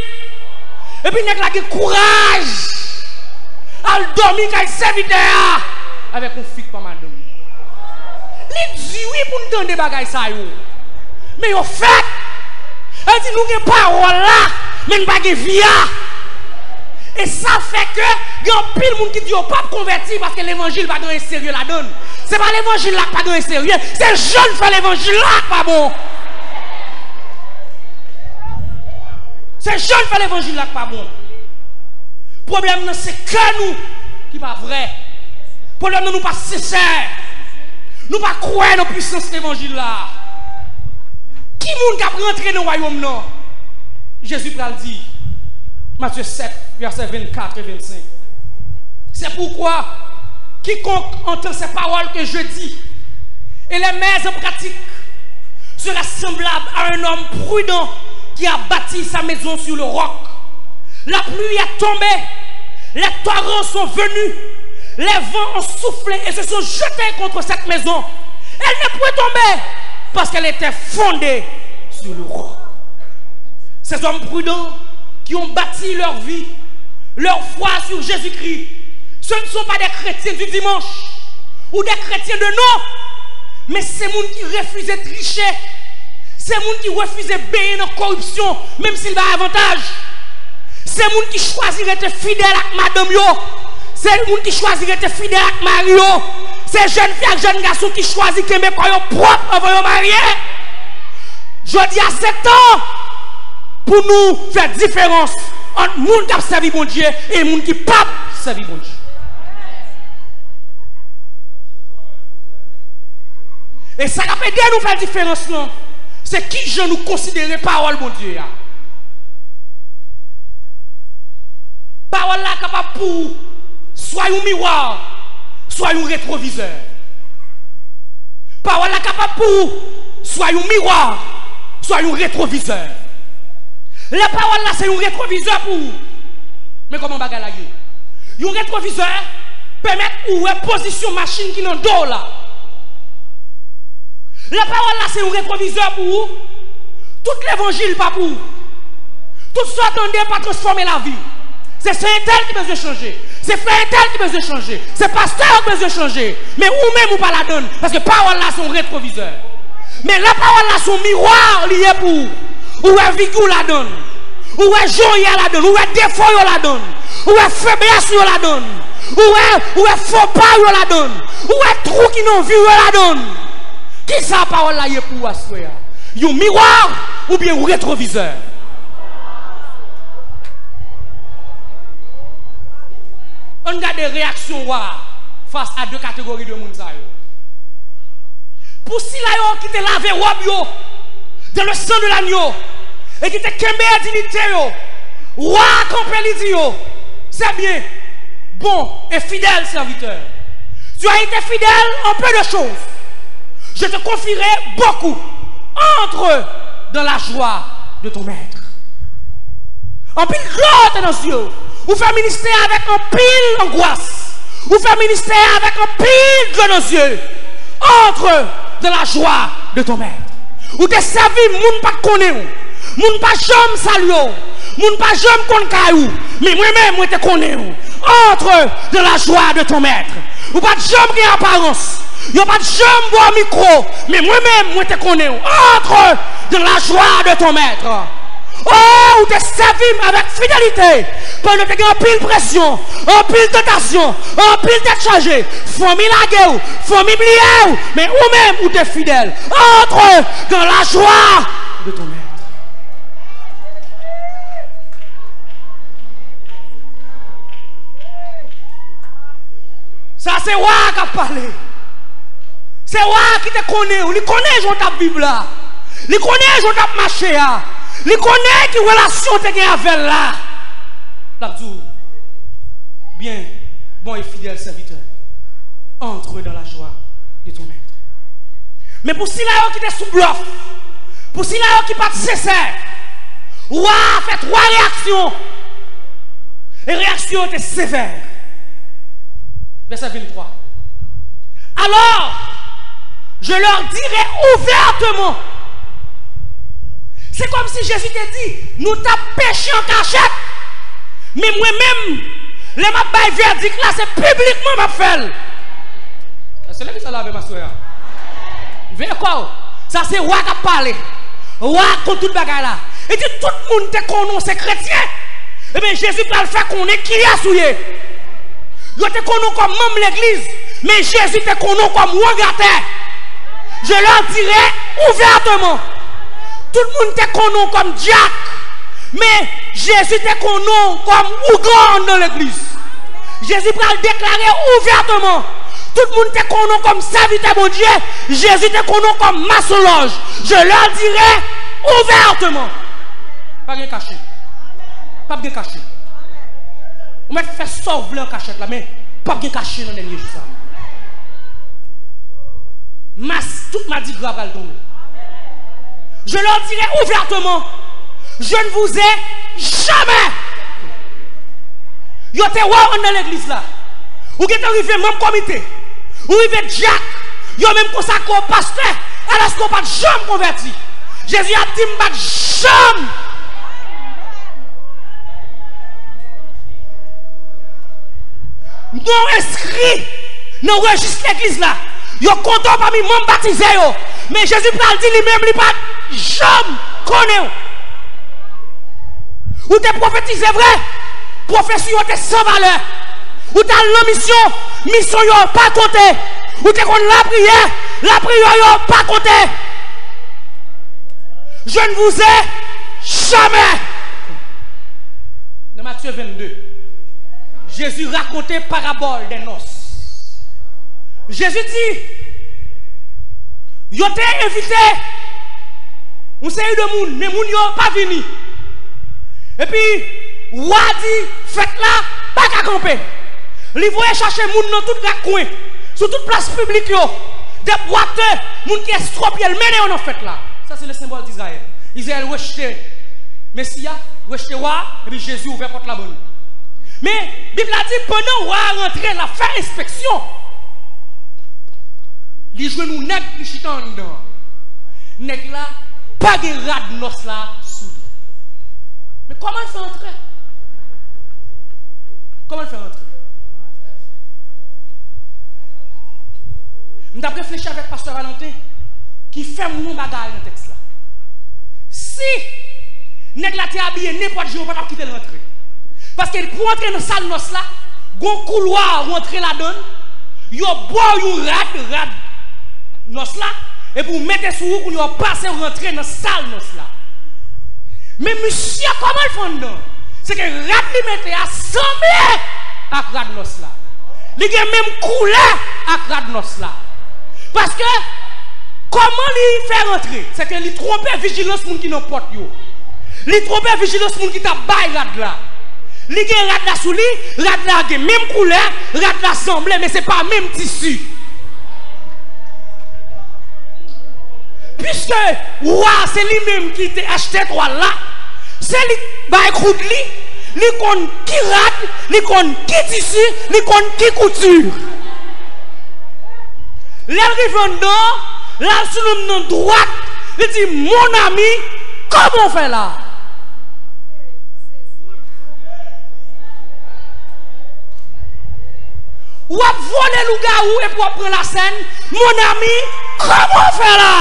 Epi nèg la gen kouraj al dòmi kay sèvitè a avèk yon fi k pa madanm li. Li di wi pou n tande bagay sa yo. Men yo fèt. Sa vle di nou gen pawòl la, men n pa gen vi a. E sa fè ke gen anpil moun ki di yo p ap konvèti paske levanjil pa gen anyen serye ladan l. Se pa levanjil la k pa gen anyen serye, se jan n fè levanjil la k pa bon. Se jan n fè levanjil la k pa bon. Pwoblèm nan se kè nou ki pa vrè. Pwoblèm nan nou pa sensè. Nou pa kwè nan pwisans levanjil la. Ki moun k ap rantre nan wayòm nan? Jezi pral di, Matthieu sept, versets vingt-quatre et vingt-cinq. C'est pourquoi quiconque entend ces paroles que je dis et les met en pratique sera semblable à un homme prudent qui a bâti sa maison sur le roc. La pluie a tombé, les torrents sont venus, les vents ont soufflé et se sont jetés contre cette maison. Elle n'est point tombée parce qu'elle était fondée sur le roc. Ces hommes prudents qui ont bâti leur vie, leur foi sur Jésus-Christ, ce ne sont pas des chrétiens du dimanche ou des chrétiens de nom, men se moun ki refize triche, se moun ki refize benyen nan koripsyon, menm si l bay avantaj. Se moun ki chwazi rete fidèl ak madanm yo. Se moun ki chwazi rete fidèl ak mari yo. Se jèn fi ak jèn gason ki chwazi kenbe kò yo pwòp anvan yo marye. Jodi a, se tan pou nou fè diferans ant moun k ap sèvi Bondye e moun ki p ap sèvi Bondye. E sa k ap ede nou fè diferans lan, se kijan nou konsidere pawòl Bondye a. Pawòl la kapab pou ou swa yon miwa, swa yon retwovizè. Pawòl la kapab pou ou swa yon miwa, swa yon retwovizè. Lè pawòl la se yon retwovizè pou ou, men kòman bagay la ye? Yon retwovizè pèmèt ou wè pozisyon machin ki nan do w la. Lè pawòl la se yon retwovizè pou ou, tout levanjil pa pou ou. Tout sa w tande pa transfòme lavi w. Se sè entèl ki bezwen chanje. Se frè entèl ki bezwen chanje. Se pastè yo k bezwen chanje. Men ou menm ou pa ladan l, paske pawòl la se yon retwovizè. Men lè pawòl la se yon miwa li ye pou ou, ou wè figi w ladan l. Ou wè jan w ye a ladan l. Ou wè defo yo ladan l. Ou wè feblès yo ladan l. Ou wè, ou wè fo pa w yo ladan l. Ou wè twou ki nan vi w yo ladan l. Kisa pawòl la ye pou ou aswè a? Yon miwa oubyen yon retwovizè? Ann gade reyaksyon wa a fas a de kategori de moun sa yo. Pou sila yo ki te lave wòb yo dans le sang de l'agneau e ki te kenbe diyite yo, wa a kanpe, li di yo, c'est bien, bon et fidèle serviteur. Tu as été fidèle en peu de choses. Je te confierai beaucoup. Entre dans la joie de ton maître. Anpil dlo te nan zye w. Ou fè ministè avèk anpil angwas. Ou fè ministè avèk anpil dlo nan zye. Entre dans la joie de ton maître. Ou te sèvi moun pa t konnen w. Moun pa janm salye w. Moun pa janm konn kay ou. Men mwen menm, mwen te konnen w. Entre dans la joie de ton maître. Ou pa t janm gen aparans. Yo pa t janm ba w mikwo. Men mwen menm, mwen te konnen w. Entre dans la joie de ton maître. Oh, ou te sèvi m avèk fidelite. Pandan te gen anpil presyon, anpil tantasyon, anpil tèt chaje. Fanmi lage w, fanmi bliye w. Men ou menm, ou te fidèl. Entre dans la joie de ton maître. Sa se wa a k ap pale. Se wa a ki te konnen w. Li konnen jan w t ap viv la. Li konnen jan w t ap mache a. Li konnen ki relasyon w te gen avè l la. L ap di w, byen, bon e fidèl sèvitè, entre dans la joie de ton maître. Men pou sila yo ki te sou blòf, pou sila yo ki pa t sensè, wa a fè twa reyaksyon. E reyaksyon yo te sevè. Vèsè venntwa. Alors, je leur dirai ouvertement. Se kòmsi Jezi te di, nou t ap peche an kachèt. Men mwen menm, lè m ap bay vèdik la, se piblikman m ap fè l. Se legliz la avè m aswè a. Veye kò w. Sa se wa k ap pale. Wa a konn tout bagay la. Li di tout moun te konnen w se kretyen. Ebyen, Jezi pral fè konnen kiyès ou ye. Yo te konnen w kòm manm legliz, men Jezi te konnen w kòm wogatè. Je leur dirai ouvertement. Tout moun te konnen w kòm dyak, men Jezi te konnen w kòm ougan anndan legliz. Jezi pral deklare ouvèteman. Tout moun te konnen w kòm sèvitè Bondye, Jezi te konnen w kòm masonlòj. Je leur dirai ouvertement. Pa gen kache. P ap gen kache. Ou mèt fè sa w vle an kachèt la, men p ap gen kache nan dènye jou sa. Mas, tout madigra pral tonbe. Je leur dirai ouvertement, je ne vous ai jamais. Yo te wè w anndan legliz la. Ou gentan rive manm komite. Ou rive dyak. Yo menm konsakre w pastè, alòske w pa t janm konvèti. Jezi ap di, m pa t janm. Non w enskri nan rejis legliz la. Yo konte w pami manm batize yo. Men Jezi pral di li menm li pa t janm konnen w. Ou te pwofetize vre, pwofesi yo te san valè. Ou t al nan misyon, misyon yo pa konte. Ou te konn lapriyè, lapriyè yo pa konte. Je ne vous ai jamais. Dans Matthieu vingt-deux, Jésus racontait parabole des noces. Jezi di, yo te envite yon seri de moun, men moun yo pa vini. Epi, wa di, fèt la pa ka kanpe. Li voye chache moun nan tout rak kwen, sou tout plas piblik yo, de bwatè, moun ki estwopye l, mennen yo nan fèt la. Sa se le symbole d'Israël. Izrayèl rejte Mesi a, rejte wa a, epi Jezi ouvè pòt la ban nou. Men, Bib la di, pandan wa a rantre, l ap fè enspeksyon. Li jwenn yon nèg ki chita anndan. Nèg la pa gen rad nòs la sou li. Men kòman l fè antre? Kòman l fè antre? M t ap reflechi avèk pastè Valentin, ki fè m yon bagay nan tèks la. Si nèg la te abiye nenpòt jan, yo pa t ap kite l rantre. Paske pou antre nan sal nòs la, gon koulwa ou antre ladan l, yo ba w yon rad, rad nòs la, epi w mete sou ou, kounye a w pase w rantre nan sal nòs la. Men misye, kòman l fè anndan? Se ke rad li mete a sanble ak rad nòs la. Li gen menm koulè ak rad nòs la. Paske, kòman li fè rantre? Se ke li twonpe vijilans moun ki nan pòt yo. Li twonpe vijilans moun ki t ap bay rad la. Li gen rad la sou li, rad la gen menm koulè, rad la sanble, men se pa menm tisi. Piske wa a se li menm ki te achte twal la, se li k bay koud li, li konn ki rad, li konn ki tisi, li konn ki kouti. Lè l rive anndan, l al sou nonm nan dwat, li di, "Mon ami, comment on fait là?" W ap vole lougawou epi w ap pran lasèn. Mon ami, comment on fait là?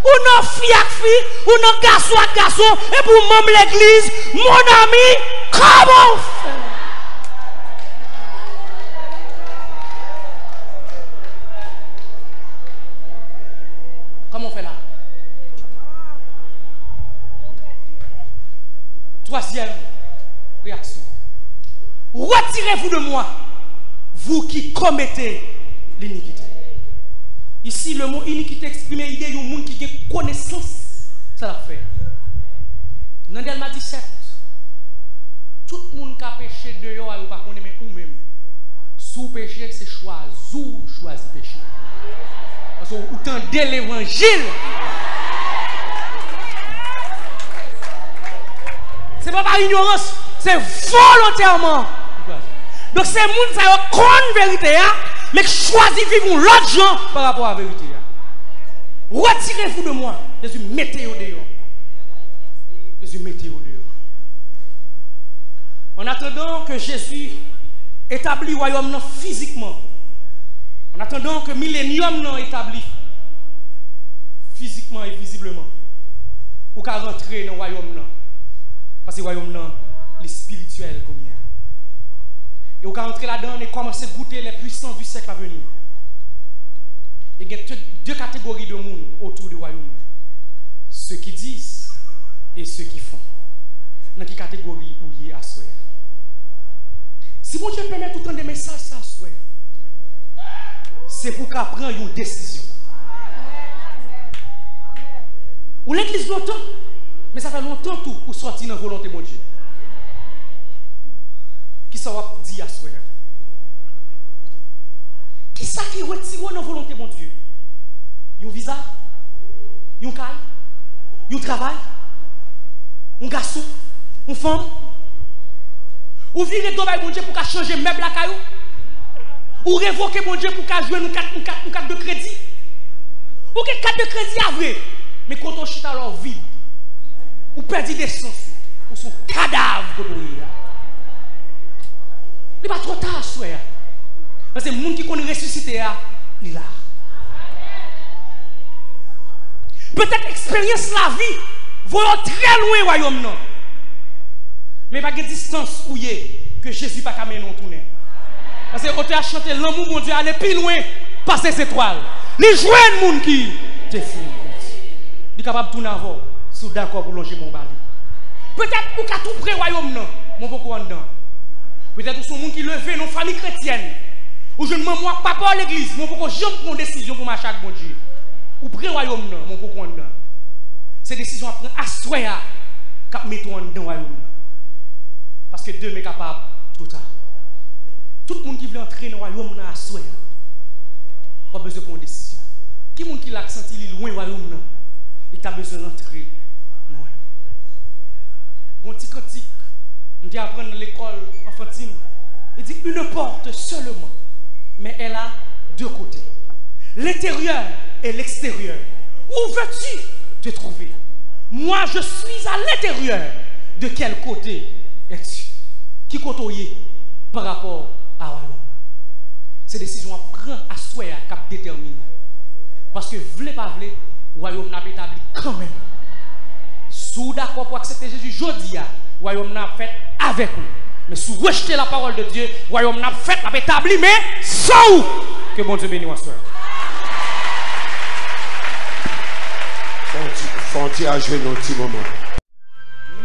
Ou nan fi ak fi, ou nan gason ak gason, epi w manm legliz. Mon ami, comment on fait là? Comment on fait là? Troisième réaction. Retirez-vous de moi, vous qui commettez l'iniquité. Ici, le mot iniquité eksprime ide yon moun ki gen konesans sa l ap fè. Nan Dèlma disèt, tout moun ka peche deyò a, yo pa konnen, men ou menm, si w peche, se chwazi w chwazi peche. Paske ou tande levanjil. Se pa pa inyorans, se volontèman. Donk, se moun sa yo konn verite a, men k chwazi viv yon lòt jan pa rapò a verite a. Retirez-vous de moi. Jezi mete yo deyò. Jezi mete yo deyò. En attendant que Jésus établit wayòm nan fizikman, en attendant que milenyòm nan établi fizikman e vizibleman, ou ka rantre nan wayòm nan. Paske wayòm nan, li espirityèl kounye a. E ou ka rantre ladan e kòmanse goute les puissances du siècle à venir. E gen de, de kategori de moun otou de wayòm nan. Ceux qui disent et ceux qui font. Nan ki kategori ou ye aswè a? Si Bondye pèmèt ou tande mesaj sa aswè a, se pou w ka pran yon desizyon. Ou legliz lontan, men sa fè lontan tou ou sòti nan volonte Bondye. Kisa w ap di aswè a? Kisa ki retire w nan volonte Bondye? Yon viza? Yon kay? Yon travay? Yon gason? Yon fanm? Ou vire do bay Bondye pou w ka chanje mèb lakay ou? Ou revoke Bondye pou w ka jwenn yon kat, yon kat, yon kat de kredi? Ou gen kat de kredi a vre, men kote w chita la w vid. Ou pèdi desans ou. Ou se yon kadav kote w ye a. Li pa twò ta aswè a. Paske moun ki konn resisite a, li la. Petèt eksperyans lavi voye w trè lwen wayòm nan. Men pa gen distans ou ye ke Jezi pa ka mennen w tounen. Paske otè a chante, lanmou Bondye ale pi lwen pase zetwal. Li jwenn moun ki te fou. Li kapab tounen avè w si w dakò pou w lonje men w ba li. Petèt ou ka tou pre wayòm nan, men w poko anndan. Petèt ou se yon moun ki leve nan yon fanmi kretyèn. Ou jwenn manman w ak papa w legliz, men w poko janm pran yon desizyon pou w mache ak Bondye. Ou pre wayòm nan, men w poko anndan. Se desizyon w ap pran aswè a k ap mete w anndan wayòm nan. Paske demen kapab twò ta. Tout moun ki vle antre nan wayòm nan aswè a, w ap bezwen pran yon desizyon. Ki moun ki la k santi li lwen wayòm nan e ki ta bezwen rantre nan wayòm? Gon ti kantik m te aprann nan lekòl anfantin. Li di, une porte seulement, mais elle a deux côtés, l'intérieur et l'extérieur. Où veux-tu te trouver? Moi, je suis à l'intérieur. De quel côté es-tu? Ki kote w ye pa rapò a wayòm nan? Se desizyon w ap pran aswè a k ap detèmine. Paske vle pa vle, wayòm nan ap etabli kanmenm. Si w dakò pou w aksepte Jezi jodi a, wayòm nan ap fèt avèk ou. Men si w rejte la parole de Dieu, wayòm nan ap fèt, l ap etabli, men san ou. Ke Bondye beni w aswè a. Fò w ti, fò w ti ajenou yon ti moman.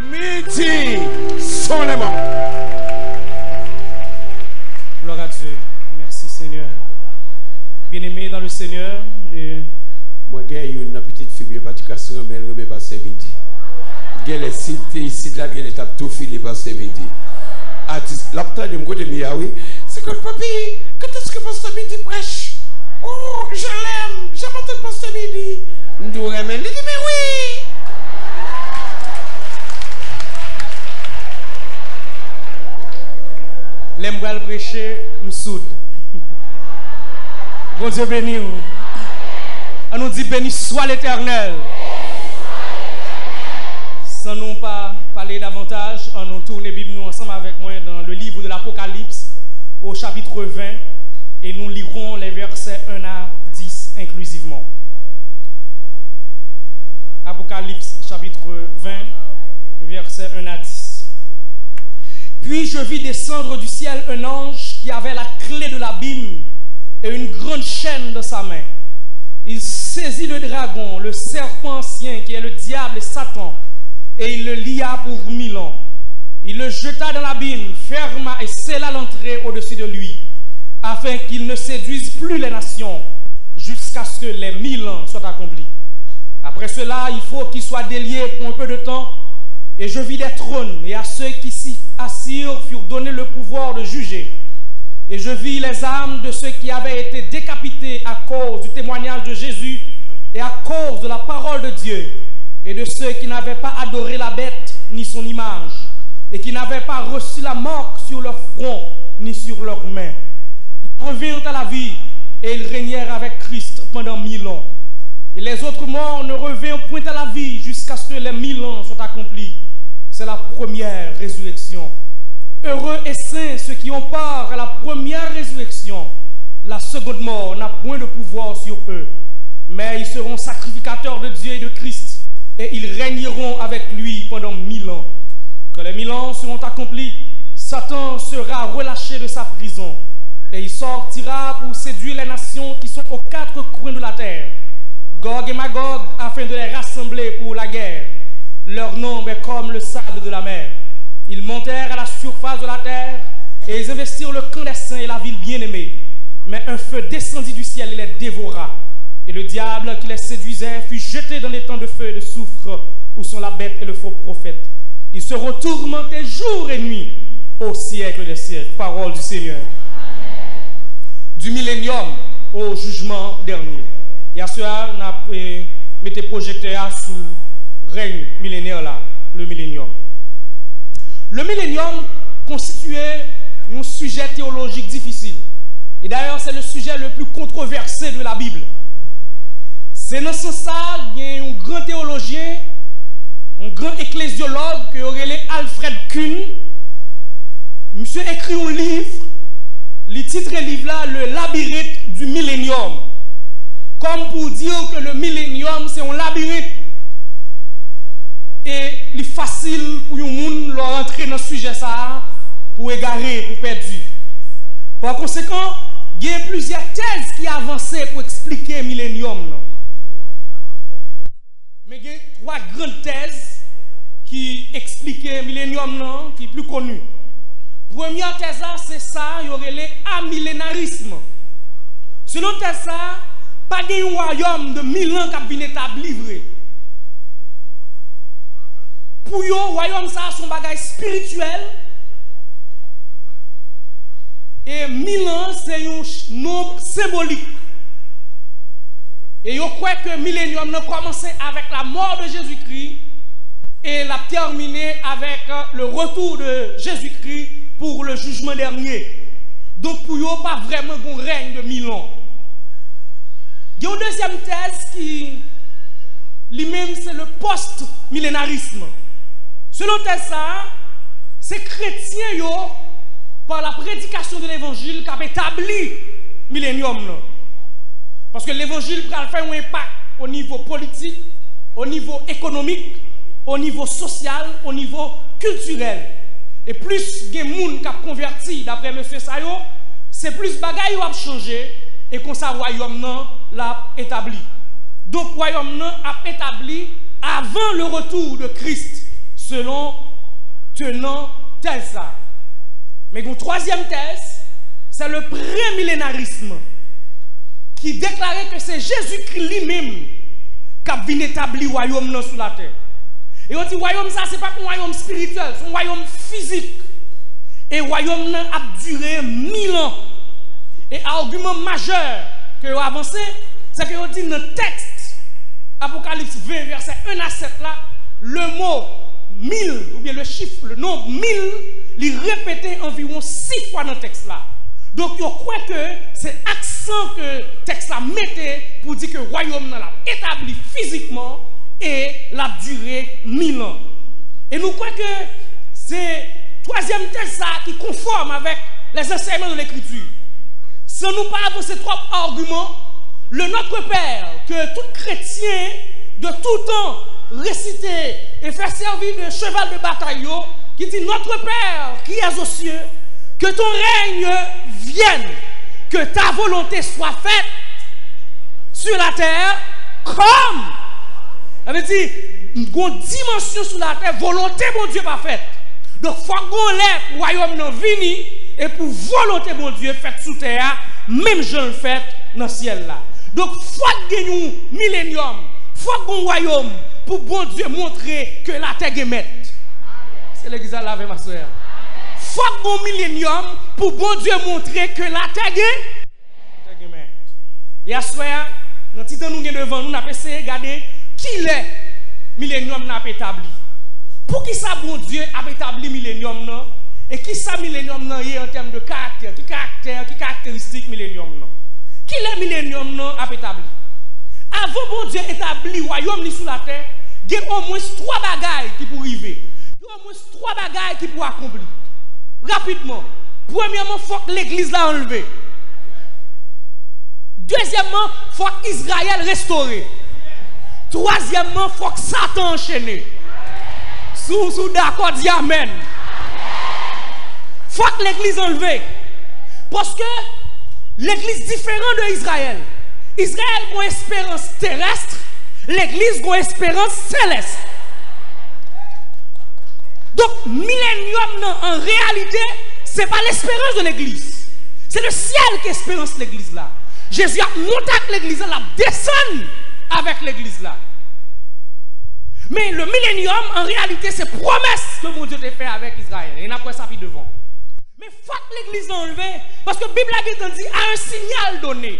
Midi solèman. Gloire à Dieu. Merci Seigneur. Bien-aimé dans le Seigneur, euh, mwen gen youn nan pitit fi m yo, pa ti kas renmen l, renmen pastè Midi. Genlè si l te isit la, genlè t ap tou file Pastè Midi. Atis, l ap tande m kote m ye a, wi. Se ke, papi, kanns ke Pastè Midi prèch? Oh, je l'aime, j'aime entendre Pastè Midi. M tou renmen l. Li di, men wi. Lè m pral preche, m soud. Bondye beni w. An nou di, béni soit l'Éternel. San nou pa pale davantaj, an nou tounen Bib nou ansanm avèk mwen dans le livre de l'Apocalypse, au chapitre vingt, et nous lirons les versets un à dix inclusivement. Apocalypse chapitre vingt, versets un à dix. Puis je vis descendre du ciel un ange qui avait la clé de l'abîme et une grande chaîne dans sa main. Il saisit le dragon, le serpent ancien qui est le diable et Satan, et il le lia pour mille ans. Il le jeta dans l'abîme, ferma et scella l'entrée au-dessus de lui, afin qu'il ne séduise plus les nations, jusqu'à ce que les mille ans soient accomplis. Après cela, il faut qu'il soit délié pour un peu de temps, et je vis des trônes, et à ceux qui s'y assirent furent donnés le pouvoir de juger. Et je vis les âmes de ceux qui avaient été décapités à cause du témoignage de Jésus et à cause de la parole de Dieu, et de ceux qui n'avaient pas adoré la bête ni son image, et qui n'avaient pas reçu la marque sur leur front ni sur leurs mains. Ils revinrent à la vie, et ils régnèrent avec Christ pendant mille ans. Et les autres morts ne revinrent point à la vie jusqu'à ce que les mille ans soient accomplis. C'est la première résurrection. Heureux et saints ceux qui ont part à la première résurrection. La seconde mort n'a point de pouvoir sur eux, mais ils seront sacrificateurs de Dieu et de Christ, et ils régneront avec lui pendant mille ans. Quand les mille ans seront accomplis, Satan sera relâché de sa prison, et il sortira pour séduire les nations qui sont aux quatre coins de la terre, Gog et Magog, afin de les rassembler pour la guerre. Leur nombre est comme le sable de la mer. Ils montèrent à la surface de la terre, et ils investirent le camp des saints et la ville bien-aimée. Mais un feu descendit du ciel et les dévora. Et le diable qui les séduisait fut jeté dans l'étang de feu et de soufre, où sont la bête et le faux prophète. Ils seront tourmentés jour et nuit au siècle des siècles. Parole du Seigneur. Du millénium au jugement dernier. Yasè a, n ap, eh, mete pwojektè a sou rèy milenè la, le millénium. Le millénium konstitiye yon sijè teyolojik difisil. E dayè, se le sujet le plus controversé de la Bible. Se nan sans sa, gen yon gran teyolojyen, yon gran eklezyològ ke yo rele Alfred Kuhn. Misye ekri yon liv, li titre liv la Le labyrinthe du millénium. Kòm pou di ke le millennium se yon labirent. E li fasil pou yon moun, lè w rantre nan sijè sa a, pou w egare, pou w pèdi. Pa konsekan, gen plizyè tèz ki avanse pou eksplike millennium nan. Men gen twa gran tèz ki eksplike millennium nan, ki pli koni. Premyè tèz la, se sa yo rele amilenarism. Selon tèz sa, pa gen yon wayòm de mil an k ap vin etabli vre. Pou yo, wayòm sa a se yon bagay espirityèl, e mil an se yon ch-, nonb senbolik. E yo kwè ke millennium nan kòmanse avèk la mort de Jésus-Christ e l ap tèmine avèk, euh, le retour de Jésus-Christ pour le jugement dernier. Donk, pou yo, pa vrèman gon règne de mil ans. Gen yon dezyèm tèz ki, li menm, se le post-millénarisme. Selon tèz sa a, se kretyen yo, par la prédication de l'évangile, k ap etabli millennium nan. Paske levanjil pral fè yon enpak o nivo politik, o nivo ekonomik, o nivo sosyal, o nivo kiltirèl. E plis gen moun k ap konvèti, daprè mesye sa yo, se plis bagay yo ap chanje, e konsa wayòm nan l ap etabli. Donk, wayòm nan ap etabli avan le retour de Christ, selon tenan tèz sa. Men gen yon twazyèm tèz, se le premillénarisme, ki deklare ke se Jezikri li menm k ap vin etabli wayòm nan sou latè. E yo di wayòm sa se pa yon wayòm espirityèl, se yon wayòm fizik. E wayòm nan ap dire mil an. E agiman majè ke yo avanse, se ke yo di nan tèks Apokalips ven, vèsè en a sèt la, le mo mil, oubyen le chif, le nonb mil, li repete anviwon sis fwa nan tèks la. Donk, yo kwè ke se aksan ke tèks la mete pou di ke wayòm nan l ap etabli fizikman e l ap dire mil an. E nou kwè ke se twazyèm tèks sa a ki konfòm avèk les enseignements de l'Écriture. San nou pa avanse twòp agiman, le Notre Père ke tout kretyen de tout tan resite e fè sèvi de cheval de batay yo, ki di, Notre Père qui es aux cieux, que ton règne vienne, que ta volonté soit faite sur la terre comme. Sa vle di, gon dimansyon sou latè, volonte Bondye pa fèt. Donk, fòk gon lè pou wayòm nan vini e pou volonte Bondye fèt sou tè a, menm jan l fèt nan syèl la. Donk, fòk gen yon milenyòm, fòk gon wayòm pou Bondye montre ke latè gen mèt. Se legliz la lave maswè a. Fòk gon milenyòm pou Bondye montre ke latè gen Tè gen mèt. E aswè a, nan ti tan nou gen devan nou, n ap eseye gade kilè milenyòm nan ap etabli. Poukisa Bondye ap etabli milenyòm nan? E kisa milenyòm nan ye an tèm de karaktè? Ki karaktè, ki karakteristik milenyòm nan? Kilè milenyòm nan ap etabli? Avan Bondye etabli wayòm li sou latè, gen omwens twa bagay ki pou rive. Gen omwens twa bagay ki pou akonpli. Rapidman, premyèman, fòk legliz la anlve. Dezyèmman, fòk Izrayèl restore. Twazyèmman, fòk Satan anchene. Si w, si w dakò, di amèn. Fòk legliz anlve. Paske legliz diferan de Izrayèl. Izrayèl gon esperans terès, legliz gon esperans selès. Donk, milenyòm nan, an reyalite, se pa lesperans de legliz. Se le syèl ki esperans legliz la. Jezi ap monte ak legliz la, l ap desann avèk legliz la. Men, le milenyòm, an reyalite, se pwomès ke Bondye te fè avèk Izrayèl. E n ap wè sa pi devan. Men fòk legliz la anlve, paske Bib la gentan di, à un signal donné,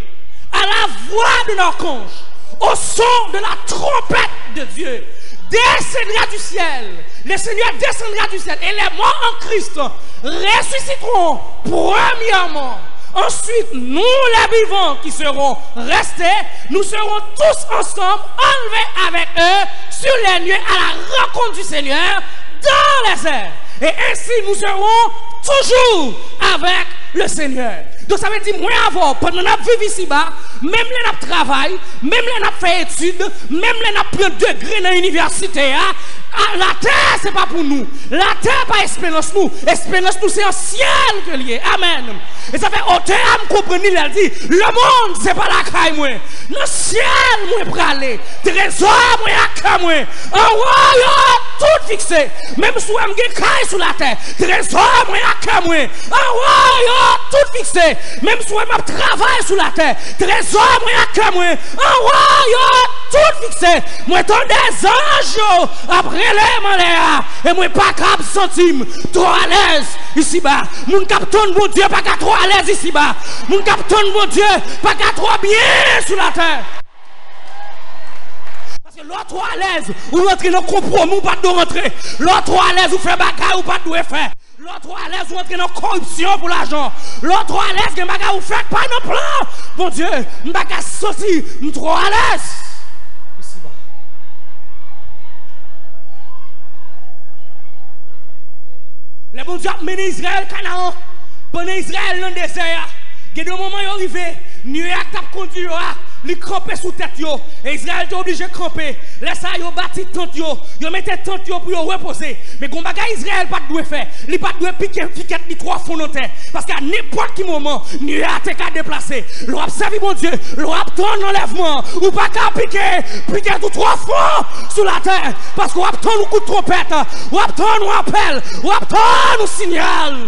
à la voix d'un archange, au son de la trompette de Dieu, descendra du ciel, le Seigneur descendra du ciel, et les morts en Christ ressusciteront premièrement. Ensuite, nous les vivants qui serons restés, nous serons tous ensemble enlevés avec eux sur les nuées à la rencontre du Seigneur dans les airs. Et ainsi nous serons toujours avec le Seigneur. Donk, sa vle di, mwen avè w, pandan n ap viv isiba, menm lè n ap travay, menm lè n ap fè etid, menm lè n ap pran degre nan inivèsite a, a, latè se pa pou nou. Latè pa esperans nou. Esperans nou se an syèl ke l ye. Amèn. E sa fè otè a, m konprann li lè l di, lemonn se pa lakay mwen. Nan syèl mwen prale. Trezò mwen ak kè mwen. Anwo yo tout fikse. Menm si w wè m gen kay sou latè, trezò mwen ak kè mwen. Anwo yo tout fikse. Menm si w wè m ap travay sou latè, trezò mwen ak kè mwen. Anwo yo tout fikse. Mwen tande zanj yo ap rele m anlè a. E mwen pa kab santi m twò alèz isiba. Moun k ap tann Bondye pa ka twò alèz isiba. Moun k ap tann Bondye pa ka twò byen sou latè. Paske lè w twò alèz, ou rantre nan konpwomi ou pa t dwe rantre. Lè w twò alèz, ou fè bagay ou pa t dwe fè. Lè w twò alèz, ou rantre nan koripsyon pou lajan. Lè w twò alèz, gen bagay ou fè k pa nan plan Bondye. M pa ka santi m twò alèz isiba. Lè Bondye ap mennen Izrayèl Kanaran, pandan Izrayèl nan dezè a, gen de moman yo rive, niye a k t ap kondui yo a, li kanpe sou tèt yo, e Izrayèl te oblije kanpe. Lè sa a, yo bati tant yo, yo mete tant yo pou yo repoze. Men gon bagay Izrayèl pa t dwe fè, li pa t dwe pike pikèt li twò fon nan tè, paske a nenpòt ki moman, niye a te ka deplase. Lè w ap sèvi Bondye, lè w ap tann anlèvman, ou pa ka pike pikèt ou twò fon sou latè, paske w ap tann yon kout twonpèt, w ap tann yon apèl, w ap tann yon sinyal.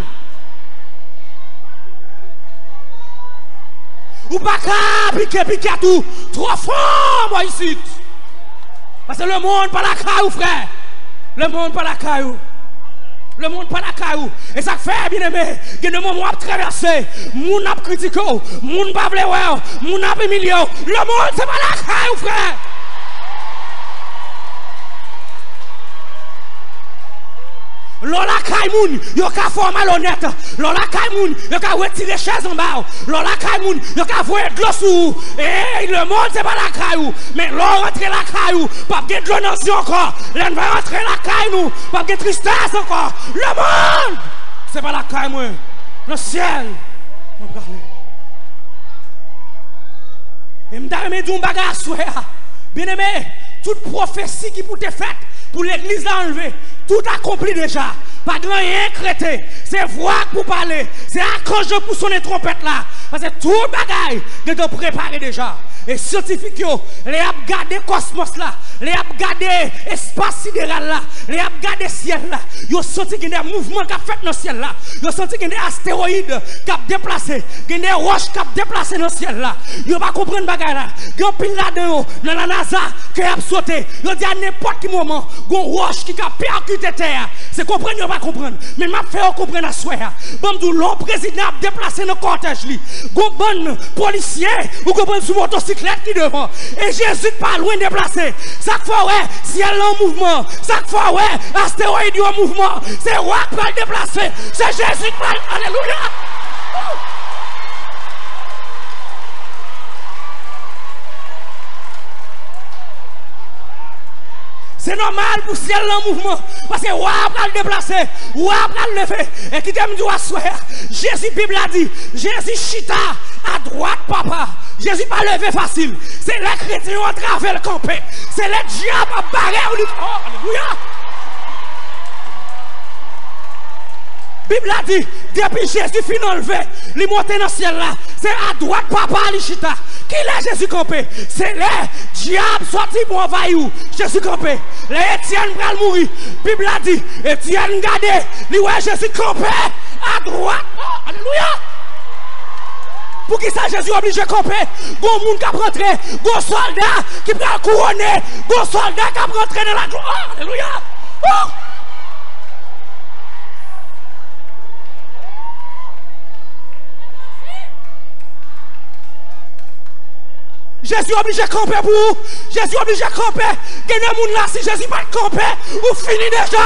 Ou pa ka pike pikèt ou twò fon bò isit. Paske lemonn pa lakay ou, frè. Lemonn pa lakay ou. Lemonn pa lakay ou. E sa k fè, byeneme, gen de moman w ap travèse, moun ap kritike w, moun pa vle wè w, moun ap imilye w. Lemonn, se pa lakay ou, frè. Lè w lakay moun, yo ka fè w malonèt. Lè w lakay moun, yo ka retire chèz anba w. Lè w lakay moun, yo ka voye dlo sou ou. Ey, lemonn, se pa lakay ou. Men lè w rantre lakay ou, p ap gen dlo nan zye w ankò. Lè n va rantre lakay nou, p ap gen tristès ankò. Lemonn, se pa lakay mwen. Nan syèl, mwen prale. E m ta renmen di w yon bagay aswè a. Byeneme, tout pwofesi ki pou te fèt pou legliz la anlve, tout akonpli deja. Pa gen anyen k rete. Se vwa k pou pale. Se akanj yo k pou sonnen twonpèt la. Paske tout bagay gentan prepare deja. E syantifik yo, lè y ap gade kòsmòs la, lè y ap gade espas sideral la, lè y ap gade syèl la, yo santi gen de mouvman k ap fèt nan syèl la. Yo santi gen de astewoyid k ap deplase, gen de wòch k ap deplase nan syèl la. Yo pa konprann bagay la. Gen anpil ladan yo nan la NASA, kè y ap sote. Yo di a nenpòt ki moman, gon wòch ki ka pèkite tè a. Se konprann yo pa konprann. Men m ap fè yo konprann aswè a. Ban m di w, lè yon prezidan ap deplase nan kòtèj li, gon bann polisye, ou konprann, sou motosiklèt ki devan. E Jezi pa lwen deplase. Sa k fè w wè syèl la an mouvman. Sa k fè w wè astewoyid yo an mouvman. Se wa k pral deplase. Se Jezi k pral. Alelouya! Se nòmal pou syèl la an mouvman, paske wa a pral deplase, wa a pral leve. E kite m di w aswè a, Jezi, Bib la di, Jezi chita adwat Papa. Jezi pa leve fasil. Se lè kretyen yo antrave l kanpe. Se lè dyab ap bare w li. Oh, alelouya! Bib la di, depi Jezi fin anlve, li monte nan syèl la, se adwat Papa li chita. Kilè Jezi kanpe? Se lè dyab sòti pou anvayi w. Jezi kanpe. Lè Etyèn pral mouri, Bib la di, Etyèn gade, li wè Jezi kanpe adwat. Oh, alelouya! Poukisa Jezi oblije kanpe? Gon moun k ap rantre, gon sòlda ki pral kouwone, gon sòlda k ap rantre nan laglwa. Oh, alelouya! Oh! Jezi oblije kanpe pou ou. Jezi oblije kanpe. Gen de moun la, si Jezi pa t kanpe, ou fini deja.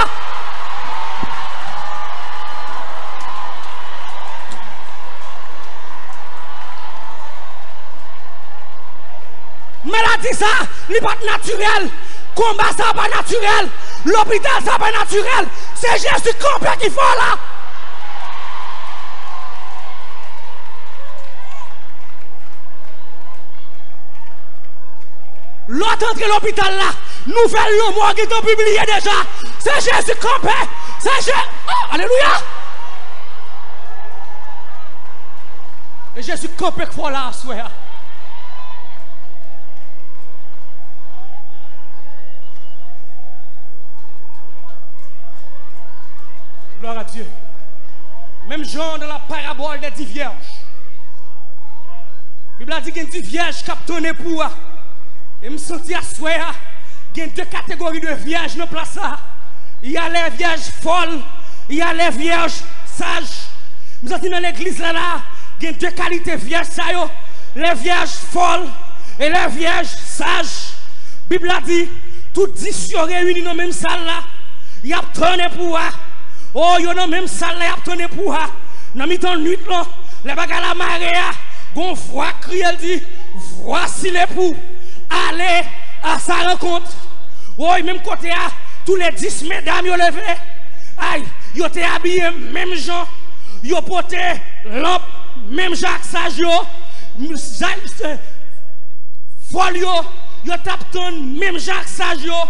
Maladi sa, li pa t natirèl. Konba sa pa natirèl. Lopital sa pa natirèl. Se Jezi kanpe ki fè w la. Lè w t antre lopital la, nouvèl lanmò gentan pibliye deja. Se Jezi kanpe. Se Je-, oh, alelouya! E Jezi kanpe k fè w la aswè a. Gloire à Dieu. Menm jan nan la parabole des dix vierges. Bib la di gen dis vyèj k ap tann epou a. E m santi aswè a, gen de kategori de vyèj nan plas la. Y a les vierges folles, y a les vierges sages. M santi nan legliz la la, gen de kalite vyèj sa yo. Les vierges folles et les vierges sages. Bib la di, tout dis yo reyini nan menm sal la. Y ap tann epou a. O, yo nan menm sal la, y ap tann epou a. Nan mitan nuit lan, lè bagay la mare a, gon vwa k kriye, l di, Voici l'époux, allez à sa rencontre. Woy, menm kote a, tou le dis medam yo leve. Ay, yo te abiye menm jan. Yo pote lanp menm jan ak saj yo. Zay-, fòl yo, yo t ap tann menm jan ak saj yo.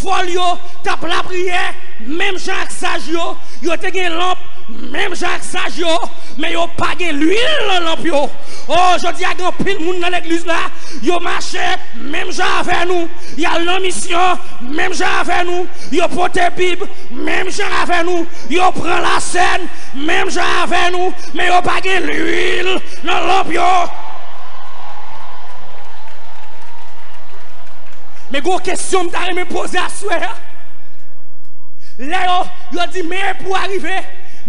Fòl yo t ap lapriyè menm jan ak saj yo. Yo te gen lanp menm jan ak saj yo, men yo pa gen lwil nan lanp yo. O, jodi a, gen anpil moun nan legliz la, yo mache menm jan avè nou, y al nan misyon menm jan avè nou, yo pote Bib menm jan avè nou, yo pran lasèn menm jan avè nou, men yo pa gen lwil nan lanp yo. Men gon kesyon m ta renmen poze aswè a. Lè yo, yo di, men epou a rive,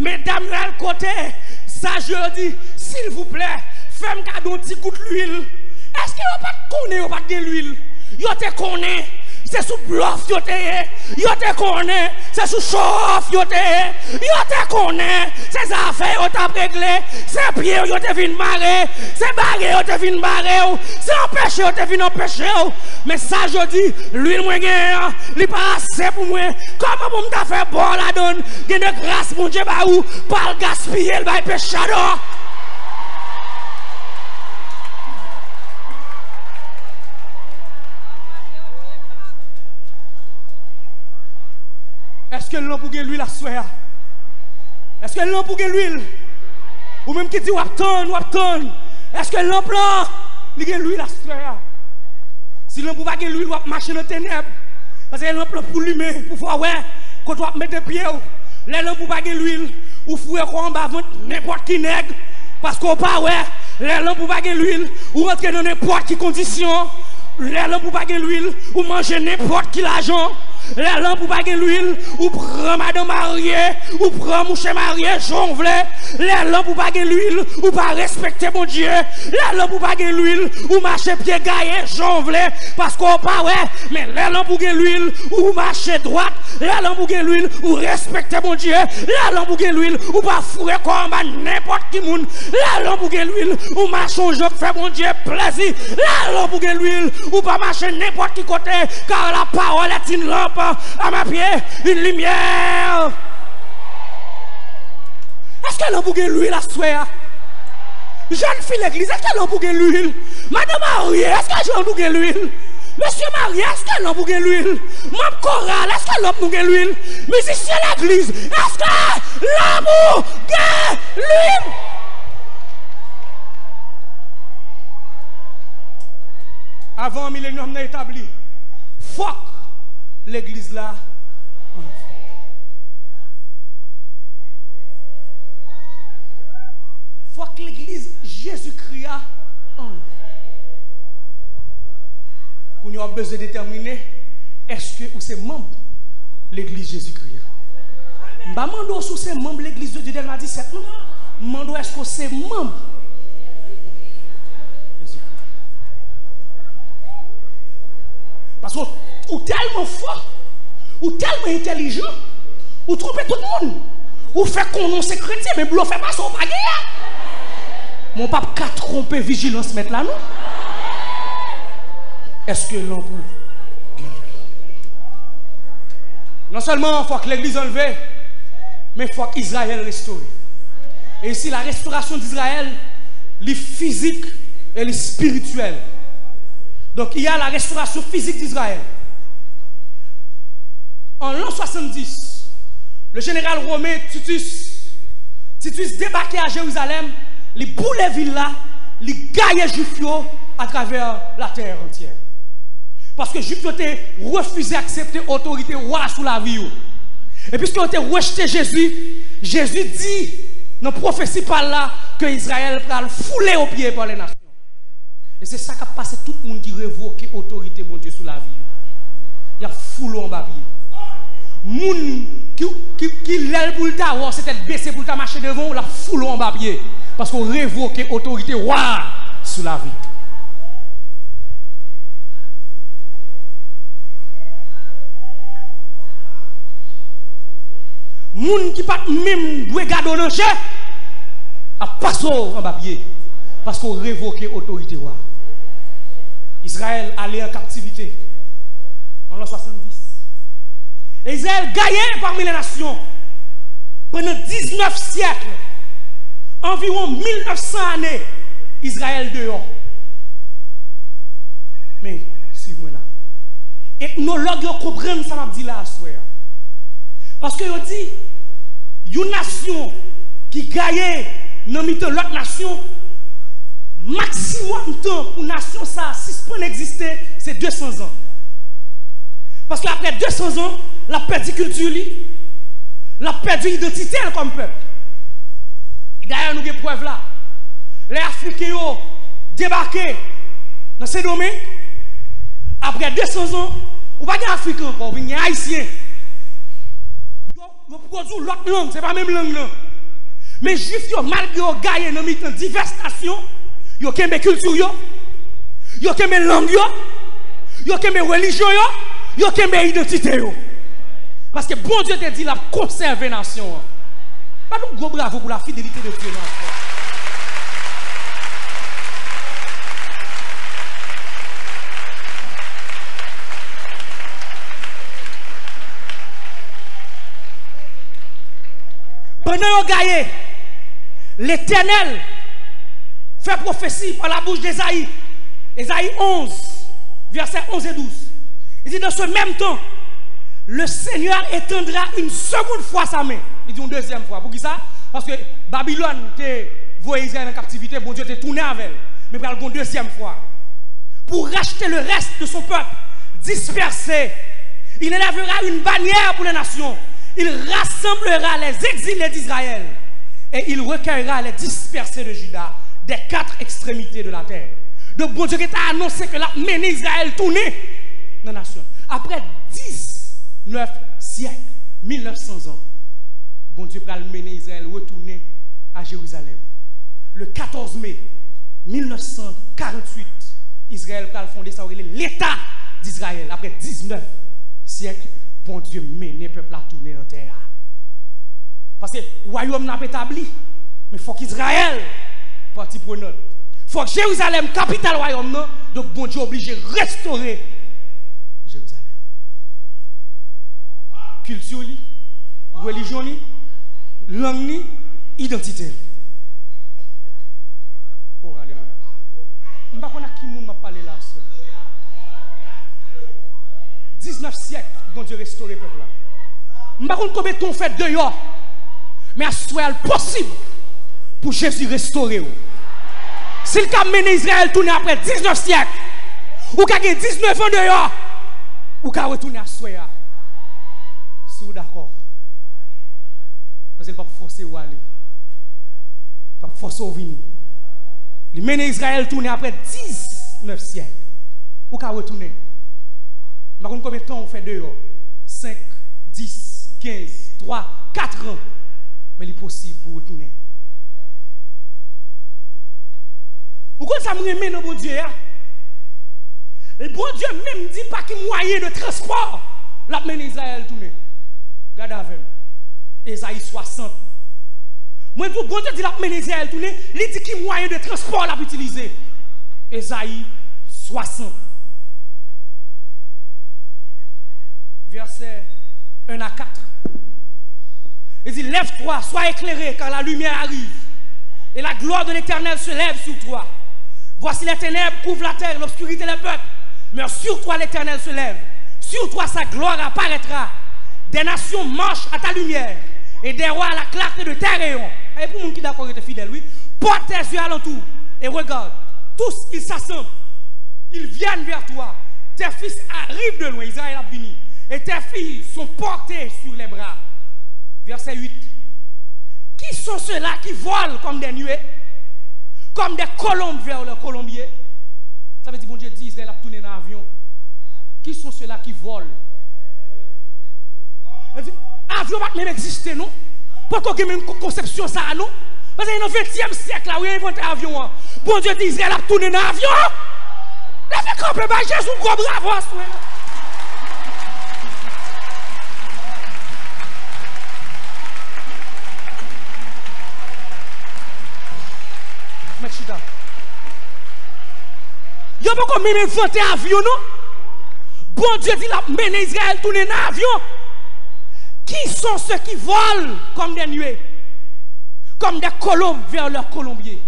medam yo al kote saj yo, yo di, silvouplè, fè m kado yon ti gout lwil. Èske yo pa t konnen yo pa t gen lwil? Yo te konnen se sou blòf yo te ye. Yo te konnen se sou show off yo te ye. Yo te konnen se zafè yo t ap regle. Se pye w yo te vin mare. Se bare yo te vin bare w. Se anpeche yo te vin anpeche w. Men saj yo di, lwil mwen genyen an, li pa ase pou mwen. Kòman pou m ta fè ba w ladan l? Gen de gras Bondye ba ou, pa al gaspiye l bay pechadò. Èske lanp ou gen lwil aswè a? Èske lanp ou gen lwil? Ou menm ki di w ap tann, w ap tann. Èske lanp lan, li gen lwil aswè a? Si lanp ou pa gen lwil, w ap mache nan tenèb. Paske lanp lan pou limen, pou fè w wè kote w ap mete pye w. Lè lanp ou pa gen lwil, ou foure kò w anba vant nenpòt ki nèg. Paske w pa wè, lè lanp ou pa gen lwil, ou rantre nan nenpòt ki kondisyon. Lè lanp ou pa gen lwil, ou manje nenpòt ki lajan. Lè lanp ou pa gen lwil, ou pran madan marye, ou pran mouche marye, jan w vle. Lè lanp ou pa gen lwil, ou pa respekte Bondye. Lè lanp ou pa gen lwil, ou mache pye gaye, jan w vle, paske w pa wè. Men lè lanp ou gen lwil, ou mache dwat. Lè lanp ou gen lwil, ou respekte Bondye. Lè lanp ou gen lwil, ou pa foure kò w anba nenpòt ki moun. Lè lanp ou gen lwil, ou mache yon jan k fè Bondye plezi. Lè lanp ou gen lwil, ou pa mache nenpòt ki kote, car la parole est une lampe à mes pieds, une lumière. Èske lanp ou gen lwil aswè a? Jèn fi legliz, èske lanp ou gen lwil? Madan marye, èske lanp ou gen lwil? Mesye marye, èske lanp ou gen lwil? Manm koral, èske lanp nou gen lwil? Mizisyen legliz, èske lanp ou gen lwil? Avan milenyòm nan etabli, fòk legliz la anvi. Fòk legliz Jezikri a anvi. Kounye a w ap bezwen detèmine, èske ou se manm legliz Jezikri a? M pa mande w si w se manm legliz de Dye Dèlma disèt, non. M mande w èske w se manm Jezikri. Paske w, ou tèlman fò, ou tèlman entèlijan, ou twonpe tout moun. Ou fè konnen w se kretyen, men blofè pase w pa genyen. Men w p ap ka twonpe vijilans Mèt la, non. Èske lanp ou gen lwil? Non sèlman fòk legliz anlve, men fòk Izrayèl restore. Et ici, la restauration d'Israël, li fizik e li espirityèl. Donc, il y a la restauration physique d'Israël. En l'an soixante-dix, le général romain Titus, Titus debake a Jerizalèm, li boule vil la, li gaye Jwif yo atravè latè antyè. Paske Jwif yo te refize aksepte otorite wa sou lavi yo. E piske yo te rejte Jezi, Jezi di nan pwofesi pa l la ke Izrayèl pral foule o pye pa lè nasyon. E se sa k ap pase tout moun ki revoke otorite Bondye sou lavi yo. Y ap foule w anba pye. Moun ki, ki, ki lè l pou l ta wè w, se tèt bese pou l ta mache devan w, l ap foule w anba pye. Paske w revoke otorite wa a sou lavi w. Moun ki pa t menm dwe gade w nan je ap pase w anba pye, paske w revoke otorite wa. Izrayèl ale an kaptivite an lan swasanndis. E Izrayèl gaye pami lè nasyon pandan diznèf syèk, anviwon mil nèf san ane, Izrayèl deyò. Men, swiv mwen la. Etnològ yo konprann sa m ap di la aswè a. Paske yo di, yon nasyon ki gaye nan mitan lòt nasyon, maksimòm tan pou nasyon sa a sispann egziste, se de san zan. Paske apre de san zan, l ap pèdi kilti li, l ap pèdi idantite l kòm pèp. E dayè, nou gen prèv la. Lè Afriken yo debake nan Sendomeng, apre de san zan, ou pa gen Afriken ankò, ou vin gen Ayisyen. Yo pwodui lòt lang, se pa menm lang nan. Men Jwif yo, malgre yo gaye nan mitan divès nasyon, yo kenbe kilti yo, yo kenbe lang yo, yo kenbe relijyon yo, yo kenbe idantite yo. Paske Bondye te di l ap konsève nasyon an. Bat yon gwo bravo pou la fidelite de Dye nan afè. Pandan yo gaye, Letènèl fè pwofesi pa labouch de Ezayi. Ezayi onz, vèsè onz e douz. Li di, dans ce même temps, le Seigneur étendra une seconde fois sa main. Li di yon dezyèm fwa. Poukisa? Paske Babilòn te voye Izrayèl an kaptivite, Bondye te tounen avè l. Men pral gon dezyèm fwa. Pour racheter le reste de son peuple dispersé. Il élèvera une bannière pour les nations. Il rassemblera les exilés d'Israël et il recueillera les dispersés de Juda des quatre extrémités de la terre. Donk, Bondye gentan anonse ke l ap mennen Izrayèl tounen nan nasyon. Apre diznèf syèk, mil nèf san zan, Bondye pral mennen Izrayèl retounen a Jerizalèm. Le katòz me mil nèf san karanntuit, Izrayèl pral fonde sa yo rele Leta d Izrayèl. Apre diznèf syèk, Bondye mennen pèp la tounen nan tè a. Paske wayòm nan ap etabli, men fòk Izrayèl pati prenant. Fòk Jerizalèm, kapital wayòm nan, donk Bondye oblije restore Jerizalèm. Kilti li, relijyon li, lang li, idantite li. Oh, alelouya. M pa konn ak ki moun m ap pale la, sè. Diznèf syèk, Bondye restore pèp la. M pa konn konbyen tan w fè deyò, men aswè a l posib pou Jezi restore w. Si l ka mennen Izrayèl tounen apre diznèf syèk, ou ka gen diznèf an deyò, ou ka retounen aswè a. Si w dakò. Paske l p ap fòse w ale. L p ap fòse w vini. Li mennen Izrayèl tounen apre diznèf syèk. Ou ka retounen. M pa konn konbyen tan ou fè deyò. Senk, dis, kenz, twa, kat an. Men li posib pou w retounen. Ou konn sa m renmen nan Bondye a? Bondye menm di pa ki mwayen de transpò l ap mennen Izrayèl tounen. Gade avè m. Ezayi swasant. Mwen di w, Bondye di l ap mennen Izrayèl tounen, li di ki mwayen de transpò l ap itilize. Ezayi swasant. Vèsè en a kat. Il dit, lève-toi, sois éclairé, car la lumière arrive, et la gloire de l'Éternel se lève sur toi. Voici les ténèbres couvrent la terre, l'obscurité les peuples, mais sur toi l'Éternel se lève, sur toi sa gloire apparaîtra. Des nations marchent à ta lumière, et des rois à la clarté de tes rayons. E pou moun ki dakò rete fidèl, wi. Porte tes yeux alentour, et regarde, tous ils s'assemblent, ils viennent vers toi. Tes fils arrivent de loin, Izrayèl ap vini, et tes filles sont portées sur les bras. Vèsè uit. Qui sont ceux-là qui volent comme des nuées, comme des colombes vers leur colombier? Sa vle di Bondye di Izrayèl ap tounen nan avyon. Qui sont ceux-là qui volent? Avyon pa t menm egziste, non. Poko gen menm konsepsyon sa a, non. Paske nan ventyèm syèk la, yo envante avyon an. Bondye di Izrayèl ap tounen nan avyon. Leve kanpe, bay Jezi yon gwo bravo aswè. Mèt chita. Yo poko menm envante avyon, non. Bondye di l ap mennen Izrayèl tounen nan avyon. Qui sont ceux qui volent comme des nuées, comme des colombes vers leur colombier?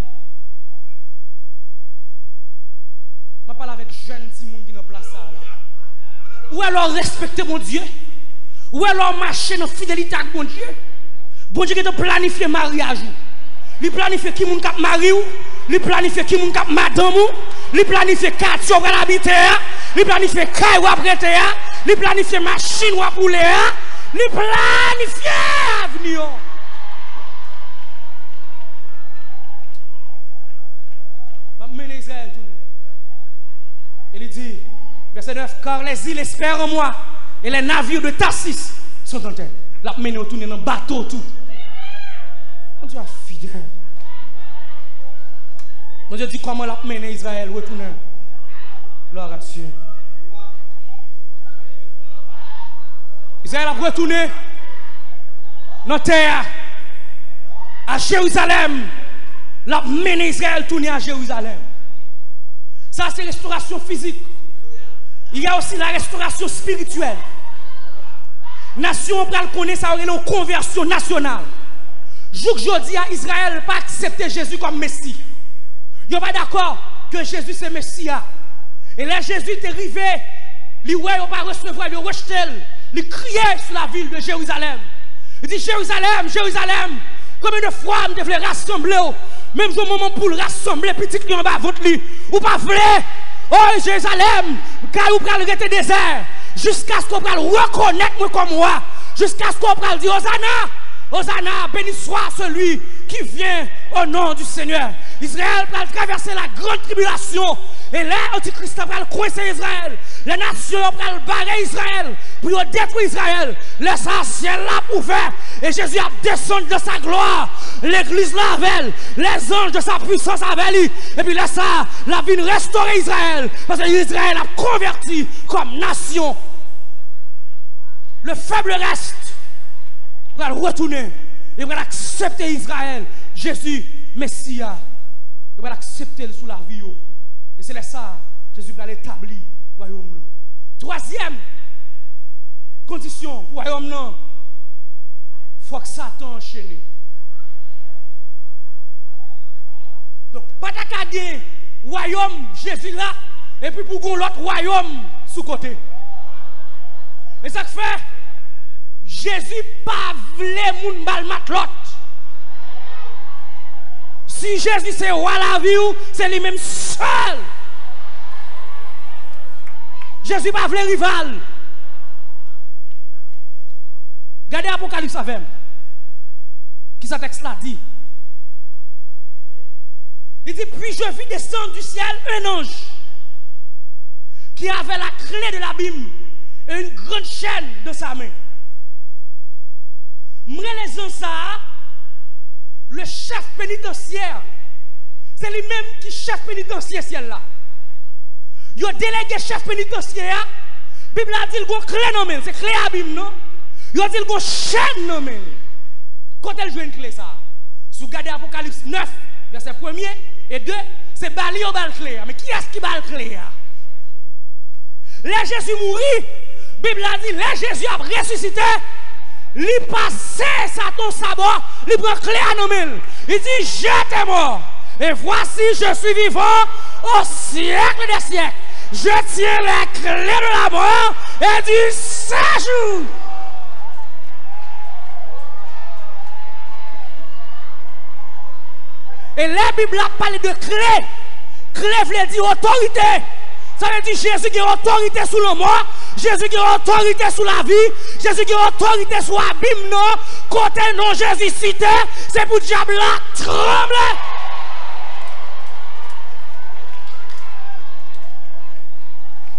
M ap pale avèk jèn timoun ki nan plas sa a la. Ou wè lè w respekte Bondye? Ou wè lè w mache nan fidelite ak Bondye? Bondye gentan planifye maryaj ou. Li planifye ki moun k ap mari w. Li planifye ki moun k ap madanm ou. Li planifye katye w pral abite a. Li planifye kay w ap rete a. Li planifye machin w ap woule a. Li planifye avni w. M ap mennen Izrayèl tounen. E li di, vèsè nèf, car les îles espèrent en moi, et les navires de Tarsis sont en terre. L ap mennen yo tounen nan bato tou. Bondye a fidèl. Bondye di kòman l ap mennen Izrayèl retounen. Gloire à Dieu. Izrayèl ap retounen nan tè a, a Jerizalèm. L ap mennen Izrayèl tounen a Jerizalèm. Sa se restorasyon fizik. Il y a aussi la restauration spirituelle. Nasyon an pral konnen sa yo rele yon konvèsyon nasyonal. Jouk jodi a, Izrayèl pa aksepte Jezi kòm Mesi. Yo pa dakò ke Jezi se Mesi a. E lè Jezi te rive, li wè yo pa resevwa l, yo rejte l, li kriye sou lavil de Jerizalèm. Li di, Jerizalèm, Jerizalèm, konbyen de fwa m te vle rasanble w, menm jan manman poul rasanble pitit li anba vant li, ou pa vle. O Jerizalèm, kay ou pral rete dezè, jiskaske w pral rekonèt mwen kòm wa, jiskaske w pral di, Ozana, Ozana, béni soit celui qui vient au nom du Seigneur. Izrayèl pral travèse la grande tribulation. E lè antikris la pral kwense Izrayèl, lè nasyon yo pral bare Izrayèl pou yo detwi Izrayèl, lè sa a, syèl la ap ouvè e Jezi ap desann dans sa gloire. Legliz la avè l, lèzanj de sa pwisans avè li. Epi lè sa a, l ap vin restore Izrayèl, paske Izrayèl ap konvèti kòm nasyon. Le faible reste pral retounen e pral aksepte Izrayèl, Jezi, Mesi a. Yo pral aksepte l sou lavi yo. E se lè sa a, Jezi pral etabli wayòm nan. Twazyèm kondisyon pou wayòm nan, fòk Satan anchene. Donk, pa ta ka gen wayòm Jezi la, epi pou gon lòt wayòm sou kote. E sa k fè, Jezi pa vle moun ba l matlòt. Si Jezi se wa lavi w, se li menm sèl. Jezi pa vle rival. Gade Apokalips avè m. Kisa tèks la di? Li di, puis je vis descendre du ciel un ange qui avait la clé de l'abîme et une grande chaîne dans sa main. M rele zanj sa a, le chef pénitentiaire. Se li menm ki chèf penitansye syèl la. Yo delege chèf penitansye a. Bib la di l gon kle nan men l. Se kle abim nan. Yo di l gon chèn nan men l. Kote l jwenn kle sa a? Si w gade Apokalips nèf, vèsè premye e de, se ba li yo ba l kle a. Men kiyès ki ba l kle a? Lè Jezi mouri, Bib la di, lè Jezi ap resisite, li pase Satan sa bò, li pran kle a nan men l. Li di, j'étais mort, et voici, je suis vivant au siècle des siècles. Je tiens les clés de la mort et du séjour. E lè Bib la pale de kle, kle vle di otorite. Sa vle di Jezi gen otorite sou lanmò, Jezi gen otorite sou lavi, Jezi gen otorite sou abim nan. Kote non Jezi site, se pou dyab la tranble.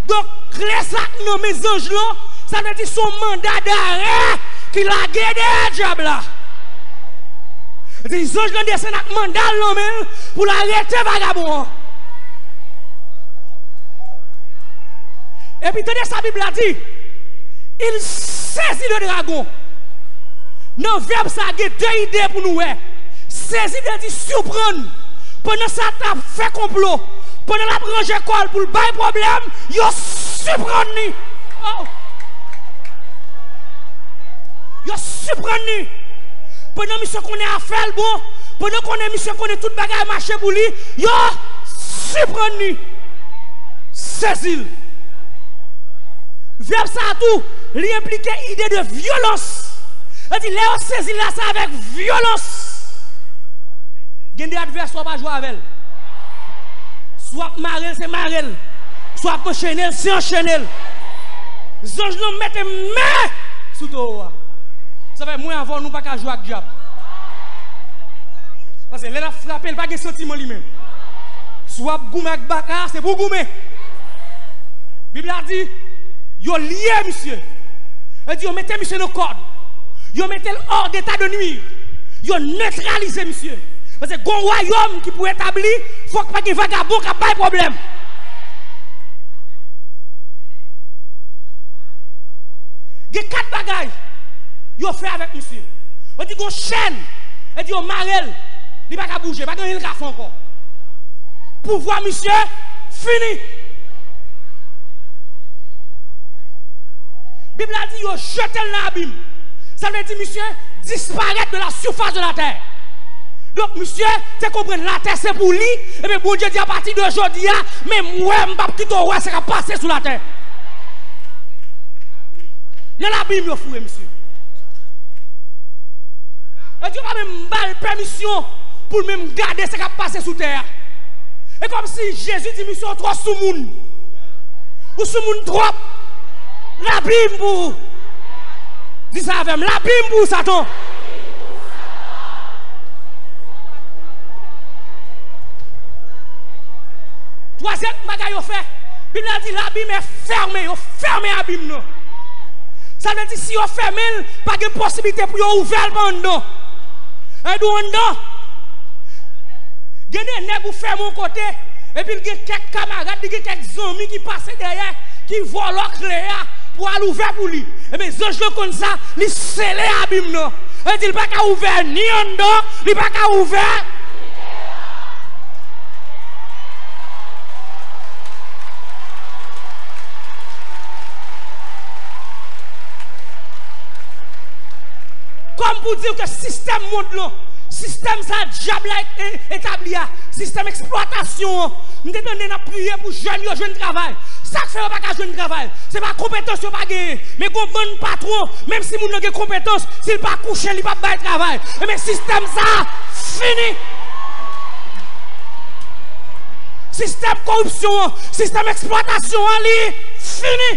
Donk, kle sa k nan men zanj lan, sa vle di se yon manda dare ki lage dèyè dyab la. Di zanj lan desann ak manda l nan men l pou l arete vagabon an. Epi tande sa Bib la di, il saisit le dragon. Nan vèb sa gen de ide pou nou wè. Sezi vle di siprann. Pandan Satan ap fè konplo, pandan l ap ranje kò l pou l bay pwoblèm, yo siprann li. Oh! Yo siprann li. Pandan misye konnen afè l bon, pandan konnen misye konnen tout bagay mache pou li, yo siprann li. Sezi l. Vèb sa a tou, li enplike ide de vyolans. Sa di, lè yo sezi l la, se avèk vyolans. Gen de advèsè w pa jwe avè l. Si w ap mare l, se mare l. Si w ap anchene l, se anchene l. Zanj lan mete men sou towo a. Sa fè mwen avè w, nou pa ka jwe ak dyab. Paske lè l ap frape, l pa gen santiman li menm. Si w ap goumen ak baka, se pou w goumen. Bib la di, yo lye misye. Yo di, yo mete misye nan kòd. Yo mete l hors d'état de nuire. Yo netralize misye. Paske gon wayòm ki pou etabli, fòk pa gen vagabon k ap bay pwoblèm. Gen kat bagay yo fè avèk misye. Yo di gon chèn, yo di yo mare l, li pa ka bouje, pa gen anyen l ka fè ankò. Pouvwa misye fini. Bib la di yo jete l nan abim. Sa vle di misye disparèt de la surface de la terre. Donk misye te konprann latè se pou li, ebyen Bondye di apati de jodi a, men mwen m p ap kite w wè sa k ap pase sou latè. Nan labim yo foure misye. Yo di yo pa menm ba l pèmisyon pou l menm gade sa k ap pase sou tè a. E kòmsi Jezi di misye ou twò soumoun. Ou soumoun twòp. Labim pou ou. Di sa avè m, labim pou ou Satan. Twazyèm bagay yo fè, Bib la di l'abîme est fermé, yo fèmen abim nan. Sa vle di si yo fèmen l, pa gen posiblite pou yo ouvè l pa anndan. Èd ou anndan. Gen de nèg ou fèmen yon kote, epi l gen kèk kamarad, li gen kèk zanmi ki pase dèyè, ki vòlò kle a pou al ouvè pou li. Ebyen zanj lan konn sa, li sele abim nan. Li di l pa ka ouvè ni anndan, li pa ka ouvè. Kòm pou di w ke sistèm mond lan, sistèm sa dyab la e- e- etabli a, sistèm eksplwatasyon an. M te tande n ap priye pou jèn yo jwenn travay. Sa k fè yo pa ka jwenn travay? Se pa konpetans yo pa genyen. Men gon bann patwon, menm si moun nan gen konpetans, si l pa kouche, li p ap bay travay. Ebyen sistèm sa a fini. Sistèm koripsyon an, sistèm eksplwatasyon an, li fini.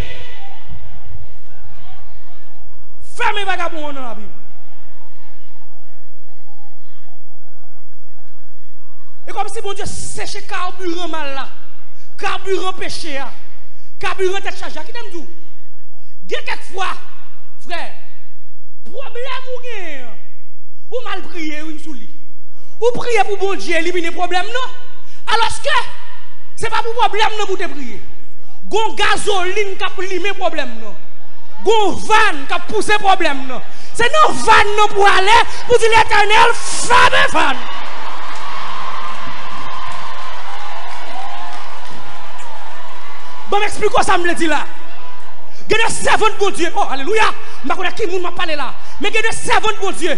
Fèmen vagabon an nan labim. E kòmsi Bondye seche kabiran mal la, kabiran peche a, kabiran tèt chaje a. Kite m di w, gen kèk fwa, frè, pwoblèm ou genyen an, ou mal priye wi sou li. Ou priye pou Bondye elimine pwoblèm nan, alòske se pa pou pwoblèm nan pou w te priye. Gon gazolin k ap limen pwoblèm nan. Gon vàn k ap pouse pwoblèm nan. Se nan vàn nan pou w ale, pou di Letènèl, fèmen vàn. Ban m eksplike w sa m vle di la. Gen de sèvant Bondye, oh, alelouya, m pa konn ak ki moun m ap pale la. Men gen de sèvant Bondye,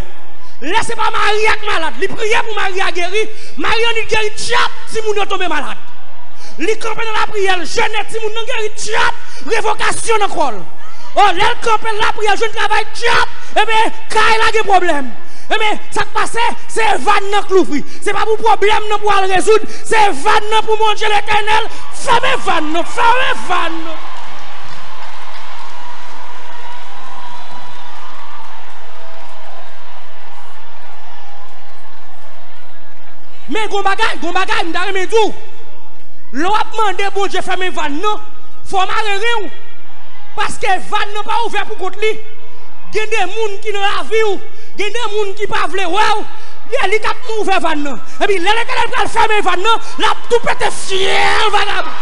lè se pa Mari a k malad, li priye pou Mari a geri, Mari annik geri, tchap, timoun yo tonbe malad. Li kanpe nan lapriyè, l jene, timoun nan geri, tchap, revokasyon nan kò l. O, lè l kanpe, l lapriyè, l jwenn travay, tchap, ebyen, kay la gen pwoblèm. Ebyen, sa k pase, se vàn nan k louvri. Se pa pou pwoblèm nan pou al rezoud, se vàn nan pou Bondye Letènèl fèmen vàn nan, fèmen vàn nan. Men gon bagay, gon bagay, m ta renmen di w. Lè w ap mande Bondye fèmen vàn nan, fò w mare ren w. Paske vàn nan pa ouvè pou kont li. Gen de moun ki nan lavi w, gen de moun ki pa vle wè w. E li k ap ouvè vàn nan. Epi lè Letènèl pral fèmen vàn nan, l ap tou pete fyèl vagabon.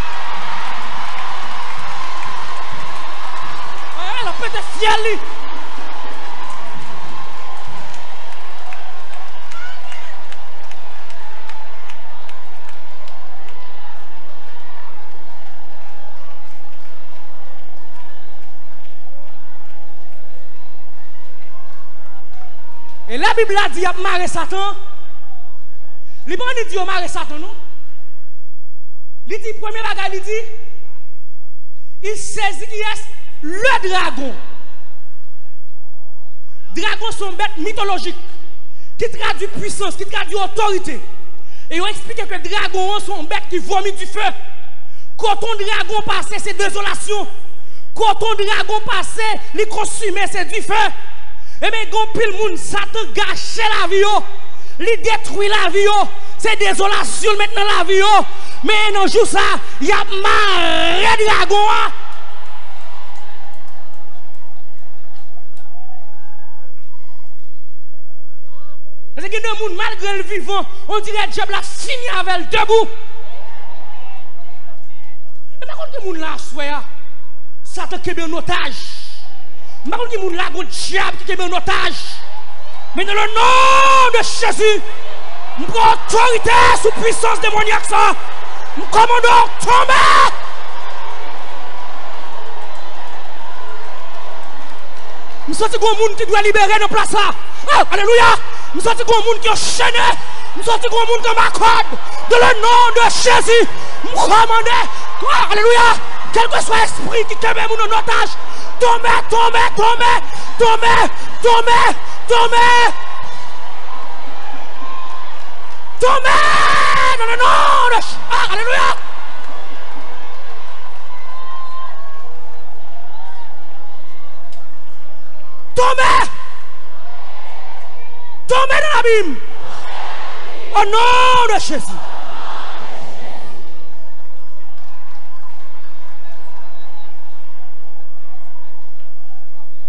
L ap pete fyèl li. E lè Bib la di y ap mare Satan, li pa annik di yo mare Satan non. Li di premye bagay li di, il saisit qui est le dragon. Dragon se yon bèt mitolojik ki tradui pwisans, ki tradui otorite. E yo eksplike ke dragon an se yon bèt ki vomi dife. Kote yon dragon pase, se dezolasyon. Kote yon dragon pase, li konsime, se dife. Ebyen, gen anpil moun, Satan gache lavi yo. Li detwi lavi yo. Se dezolasyon l met nan lavi yo. Men nan jou sa, y ap mare dragon an. Paske gen de moun, malgre l vivan, on dirè dyab la fini avè l debout. E pa konn gen moun la aswè a, Satan kenbe an otaj. M pa konn ki moun la, gon dyab ki kenbe an otaj. Men nan le non de Jezi, m pran otorite sou pwisans demonyak sa. M kòmande w tonbe. M santi gon moun ki dwe libere nan plas la. Oh, alelouya! M santi gon moun ki anchene. M santi gon moun ki anba kòd. Dans le nom de Jésus, m kòmande. Oh, alelouya! Kèlkeswa espri ki kenbe moun an otaj, tonbe, tonbe, tonbe, tonbe, tonbe, tonbe. Tonbe dans le nom de J-, ah, alelouya! Tonbe! Tonbe nan labim! Au nom de Jésus!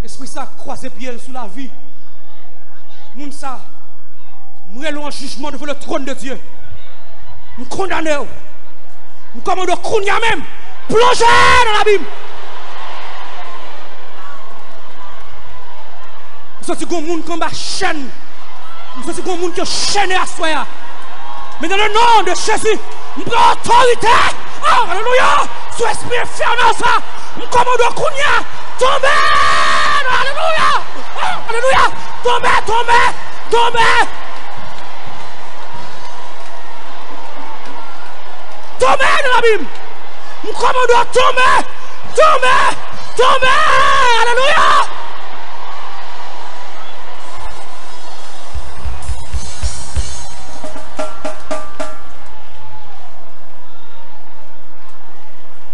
Espri sa kwaze pye l sou lavi moun sa. M rele w an jijman devan le trône de Dieu. M kondane w. M kòmande w kounye a menm, plonje nan labim. M santi gon moun ki anba chèn. M santi gon moun ki anchene aswè a. Men dans le nom de Jésus, m pran otorite, oh, alelouya, sou espri enfènal sa. M kòmande w kounye a, tonbe, alelouya, oh, alelouya, tonbe, tonbe, tonbe. Tonbe nan labim. M kòmande w tonbe, tonbe, tonbe. Alelouya.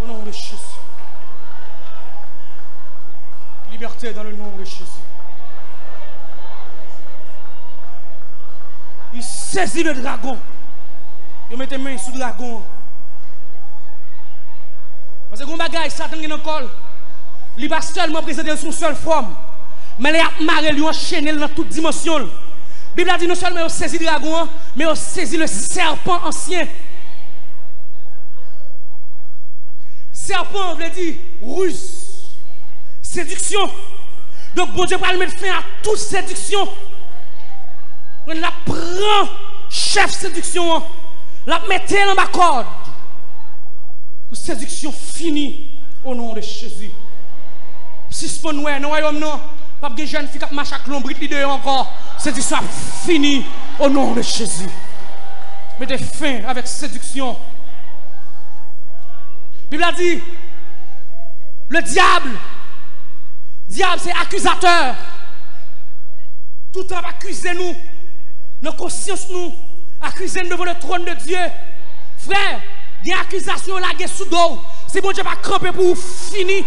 Au nom de Jésus. Liberté dans le nom de Jésus. Li sezi le dragon. Yo mete men sou dragon an. Paske gon bagay Satan gen nan kò l. Li pa sèlman prezante l sou yon sèl fòm, men lè y ap mare l, yo anchene l nan tout dimansyon l. Bib la di non sèlman yo sezi dragon an, men yo sezi le sèpan ansyen. Sèpan vle di riz, sediksyon. Donk, Bondye pral met fen a tout sediksyon. L ap pran chèf sediksyon an, l ap mete l anba kòd. Pou sediksyon fini, o non de Jezi. Sispann wè nan wayòm nan, p ap gen jèn fi k ap mache ak lonbrit li deyò ankò. Sediksyon ap fini, o non de Jezi. Mete fen avèk sediksyon. Bib la di, le diable, dyab se akizatè. Toutan ap akize nou nan konsyans nou, akize n devan le tròn de Dye. Frè, gen akizasyon yo lage sou do w. Si Bondye pa kanpe pou ou, fini.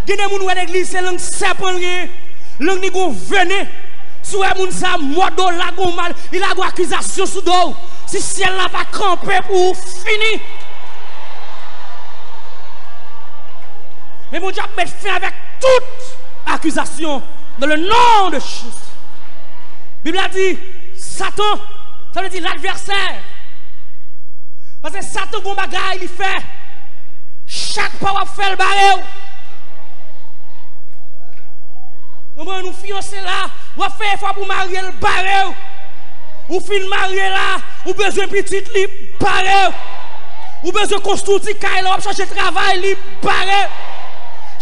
Gen de moun wè legliz se lang sèpan l genyen. Lang li gon venen. Si w wè moun sa mòde w, lage w mal, li lage w akizasyon sou do w. Si syèl la pa kanpe pou ou, fini. Men Bondye ap met fen avèk tout akizasyon dans le nom de Jésus. Bib la di, Satan, sa vle di ladvèsè. Paske Satan gon bagay li fè. Chak pa w ap fè l bare w. Konprann, ou fiyanse la, w ap fè efò pou w marye l bare w. Ou fin marye la, ou bezwen pitit li bare w. Ou bezwen konstwi ti kay la, w ap chache travay li bare w.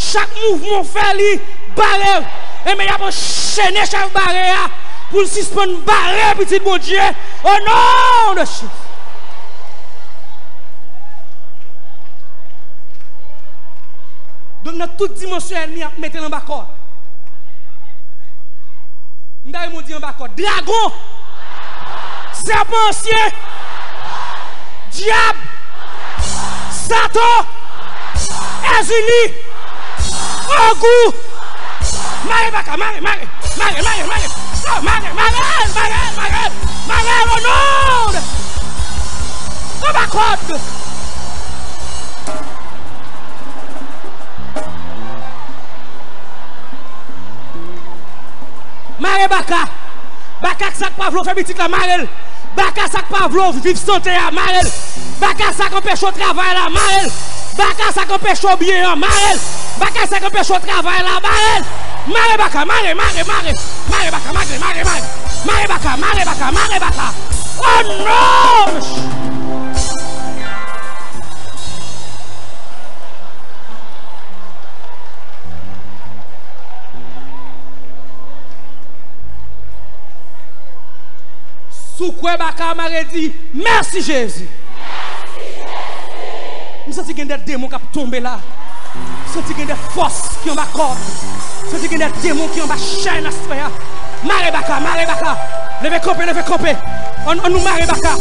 Chak mouvman w fè li bare w. Enben y ap anchene chèf bare a pou l sispann bare pitit Bondye. O non de Jezi. Donk nan tout dimansyon ènmi ap mete l anba kòd. M ta renmen w di anba kòd. Dragon. Sèpan ansyen. Dyab. Satan. Èzili. Ogou. Mare baka, mare, mare, mare, mare, mare. Oh, mare, mare, mare, mare. Mare, o non de. Anba kòd. Mare baka. Baka sa k pa vle w fè pitit la, mare l. Baka sa k pa vle w viv sante a, mare l. Baka sa k anpeche w travay la, mare l. Baka sa k anpeche w byen an, mare l. Baka sa k anpeche w travay la, mare l. Mare baka, mare, mare, mare. Mare baka, mare, mare, mare. Mare baka, mare baka, mare baka. Oh non! Si w kwè baka a mare, di, "Mèsi, Jezi." M santi gen de demon k ap tonbe la. M santi gen de fòs ki anba kò. M santi gen de demon ki anba chèn aswè a. Mare baka, mare baka. Leve kanpe, leve kanpe. Ann, ann nou mare baka.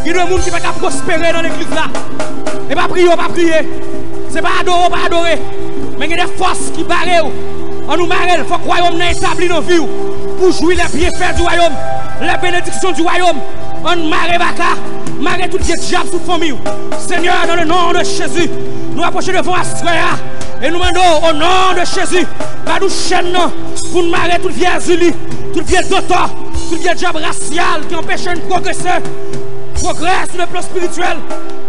Gen de moun ki pa ka pwospere nan legliz la. E pa priye, w pa priye. Se pa adore, w pa adore. Men gen de fòs ki bare w. Ann nou mare l. Fòk wayòm nan etabli nan vi w. Pou w jwi les bienfaits du royaume, les bénédictions du royaume. Ann mare baka. Mare tout vye dyab sou fanmi w. Senyè, dans le nom de Jésus, nou apwoche devan w aswè a. E nou mande w, o non de Jezi, ba nou chèn nan pou n mare tout vye èzili, tout vye dòtò, tout vye dyab rasyal ki anpeche n pwogrese. Pwogrè sou le plan espirityèl,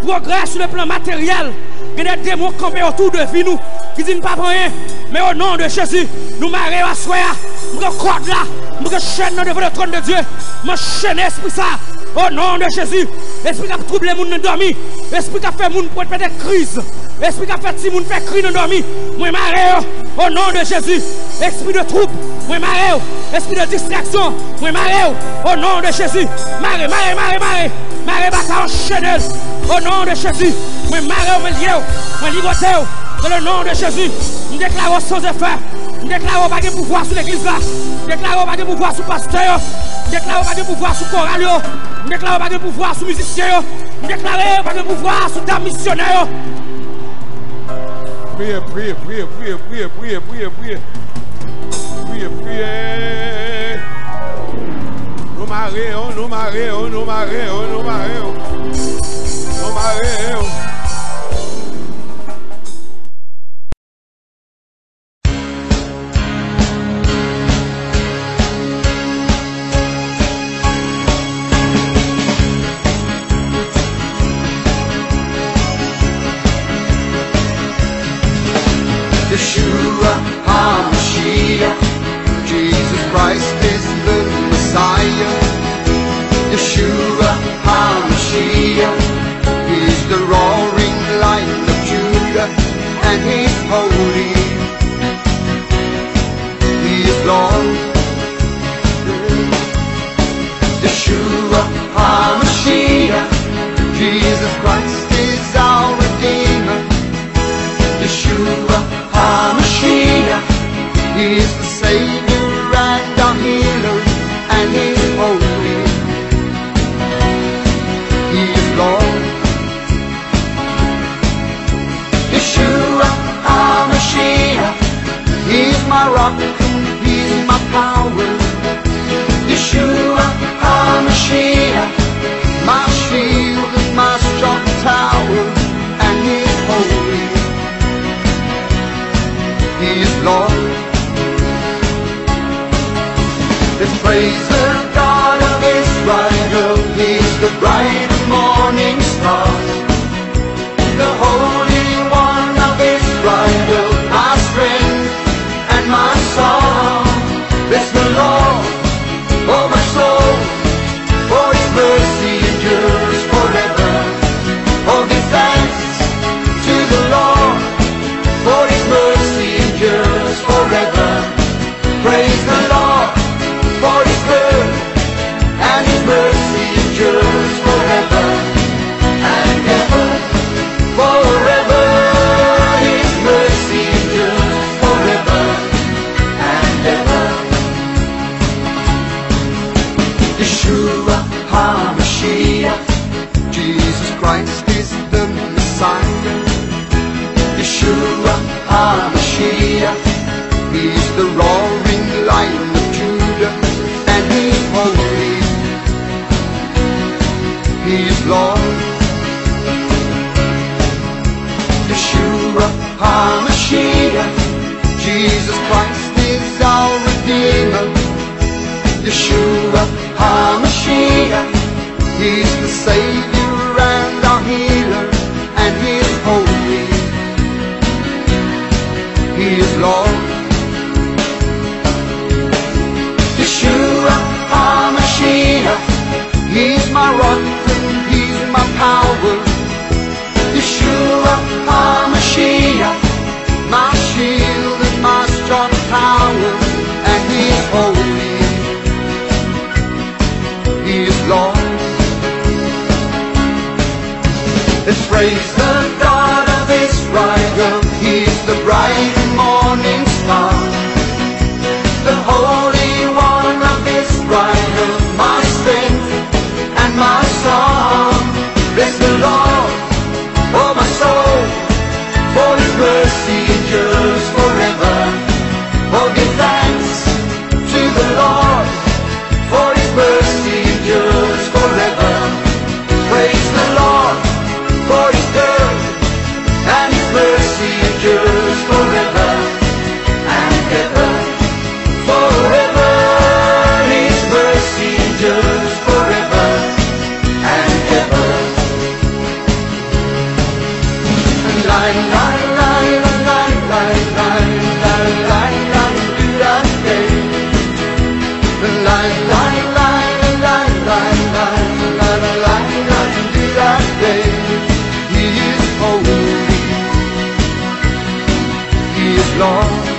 pwogrè sou le plan materyèl. Gen de demon kanpe otou de vi nou ki di n p ap anyen. Men o non de Jezi, nou mare yo aswè a. M pran kòd la, m pran chèn nan devan le trône de Dieu. M anchene espri sa a. O non de Jezi, espri k ap twouble moun nan dòmi, espri k ap fè moun pwèt pete kriz, espri k ap fè timoun fè kri nan dòmi, mwen mare yo, o non de Jezi. Espri de twoub, mwen mare yo. Espri de distraksyon, mwen mare yo, o non de Jezi. Mare, mare, mare, mare. Mare baka, anchene l, o non de Jezi. Mwen mare yo, mwen lye yo, mwen ligote yo, dans le nom de Jésus. M deklare yo san efè. M deklare yo pa gen pouvwa sou legliz la. M deklare yo pa gen pouvwa sou pastè yo. M deklare yo pa gen pouvwa sou koral yo. M deklare yo pa gen pouvwa sou mizisyen yo. M deklare yo pa gen pouvwa sou dam misyonè yo. Priye, priye, priye. Priye, priye. Nou mare yo, nou mare yo, nou mare yo, nou mare yo. Nou mare yo. Yeshua HaMashiach, Jesus Christ is the Messiah. Yeshua HaMashiach is the roaring lion of Judah, and he's holy. He is Lord. Yeshua HaMashiach, Jesus Christ is our Redeemer. Yeshua HaMashiach, He is the Savior and our healer, and He is holy. He is Lord. Yeshua HaMashiach, He's my rock, He's my power. Yeshua HaMashiach, my shield, my strong tower, and He's holy. He is Lord. Let's praise the God of Israel. He's the bright morning star, the Holy One of Israel, my strength and my song. Bless the Lord, oh my soul, for His mercy endures forever. Oh, give thanks to the Lord, for His mercy endures forever. Praise the Lord, for He's good, and His mercy endures forever and ever. Forever, His mercy endures forever and ever. Yeshua HaMashiach, Jesus Christ is the Messiah. Yeshua HaMashiach, He's the roaring lion of Judah, and He's holy. He is Lord. Yeshua HaMashiach, Jesus Christ Redeemer, Yeshua HaMashiach. He's the Savior and our healer, and He's holy. He is Lord. Yeshua HaMashiach, He's my rock and He's my power. Yeshua HaMashiach, my shield and my strong tower, and He's holy. He is Lord. Let's praise the God of Israel. He's the bright morning star, the Holy One of Israel, my strength and my song. Bless the Lord, oh my soul, for His mercy endures forever. Oh, give thanks to the Lord, for His mercy endures forever. Praise the Lord, for He's good, and His mercy endures forever and ever. Forever, His mercy endures forever and ever. He is holy. He is Lord.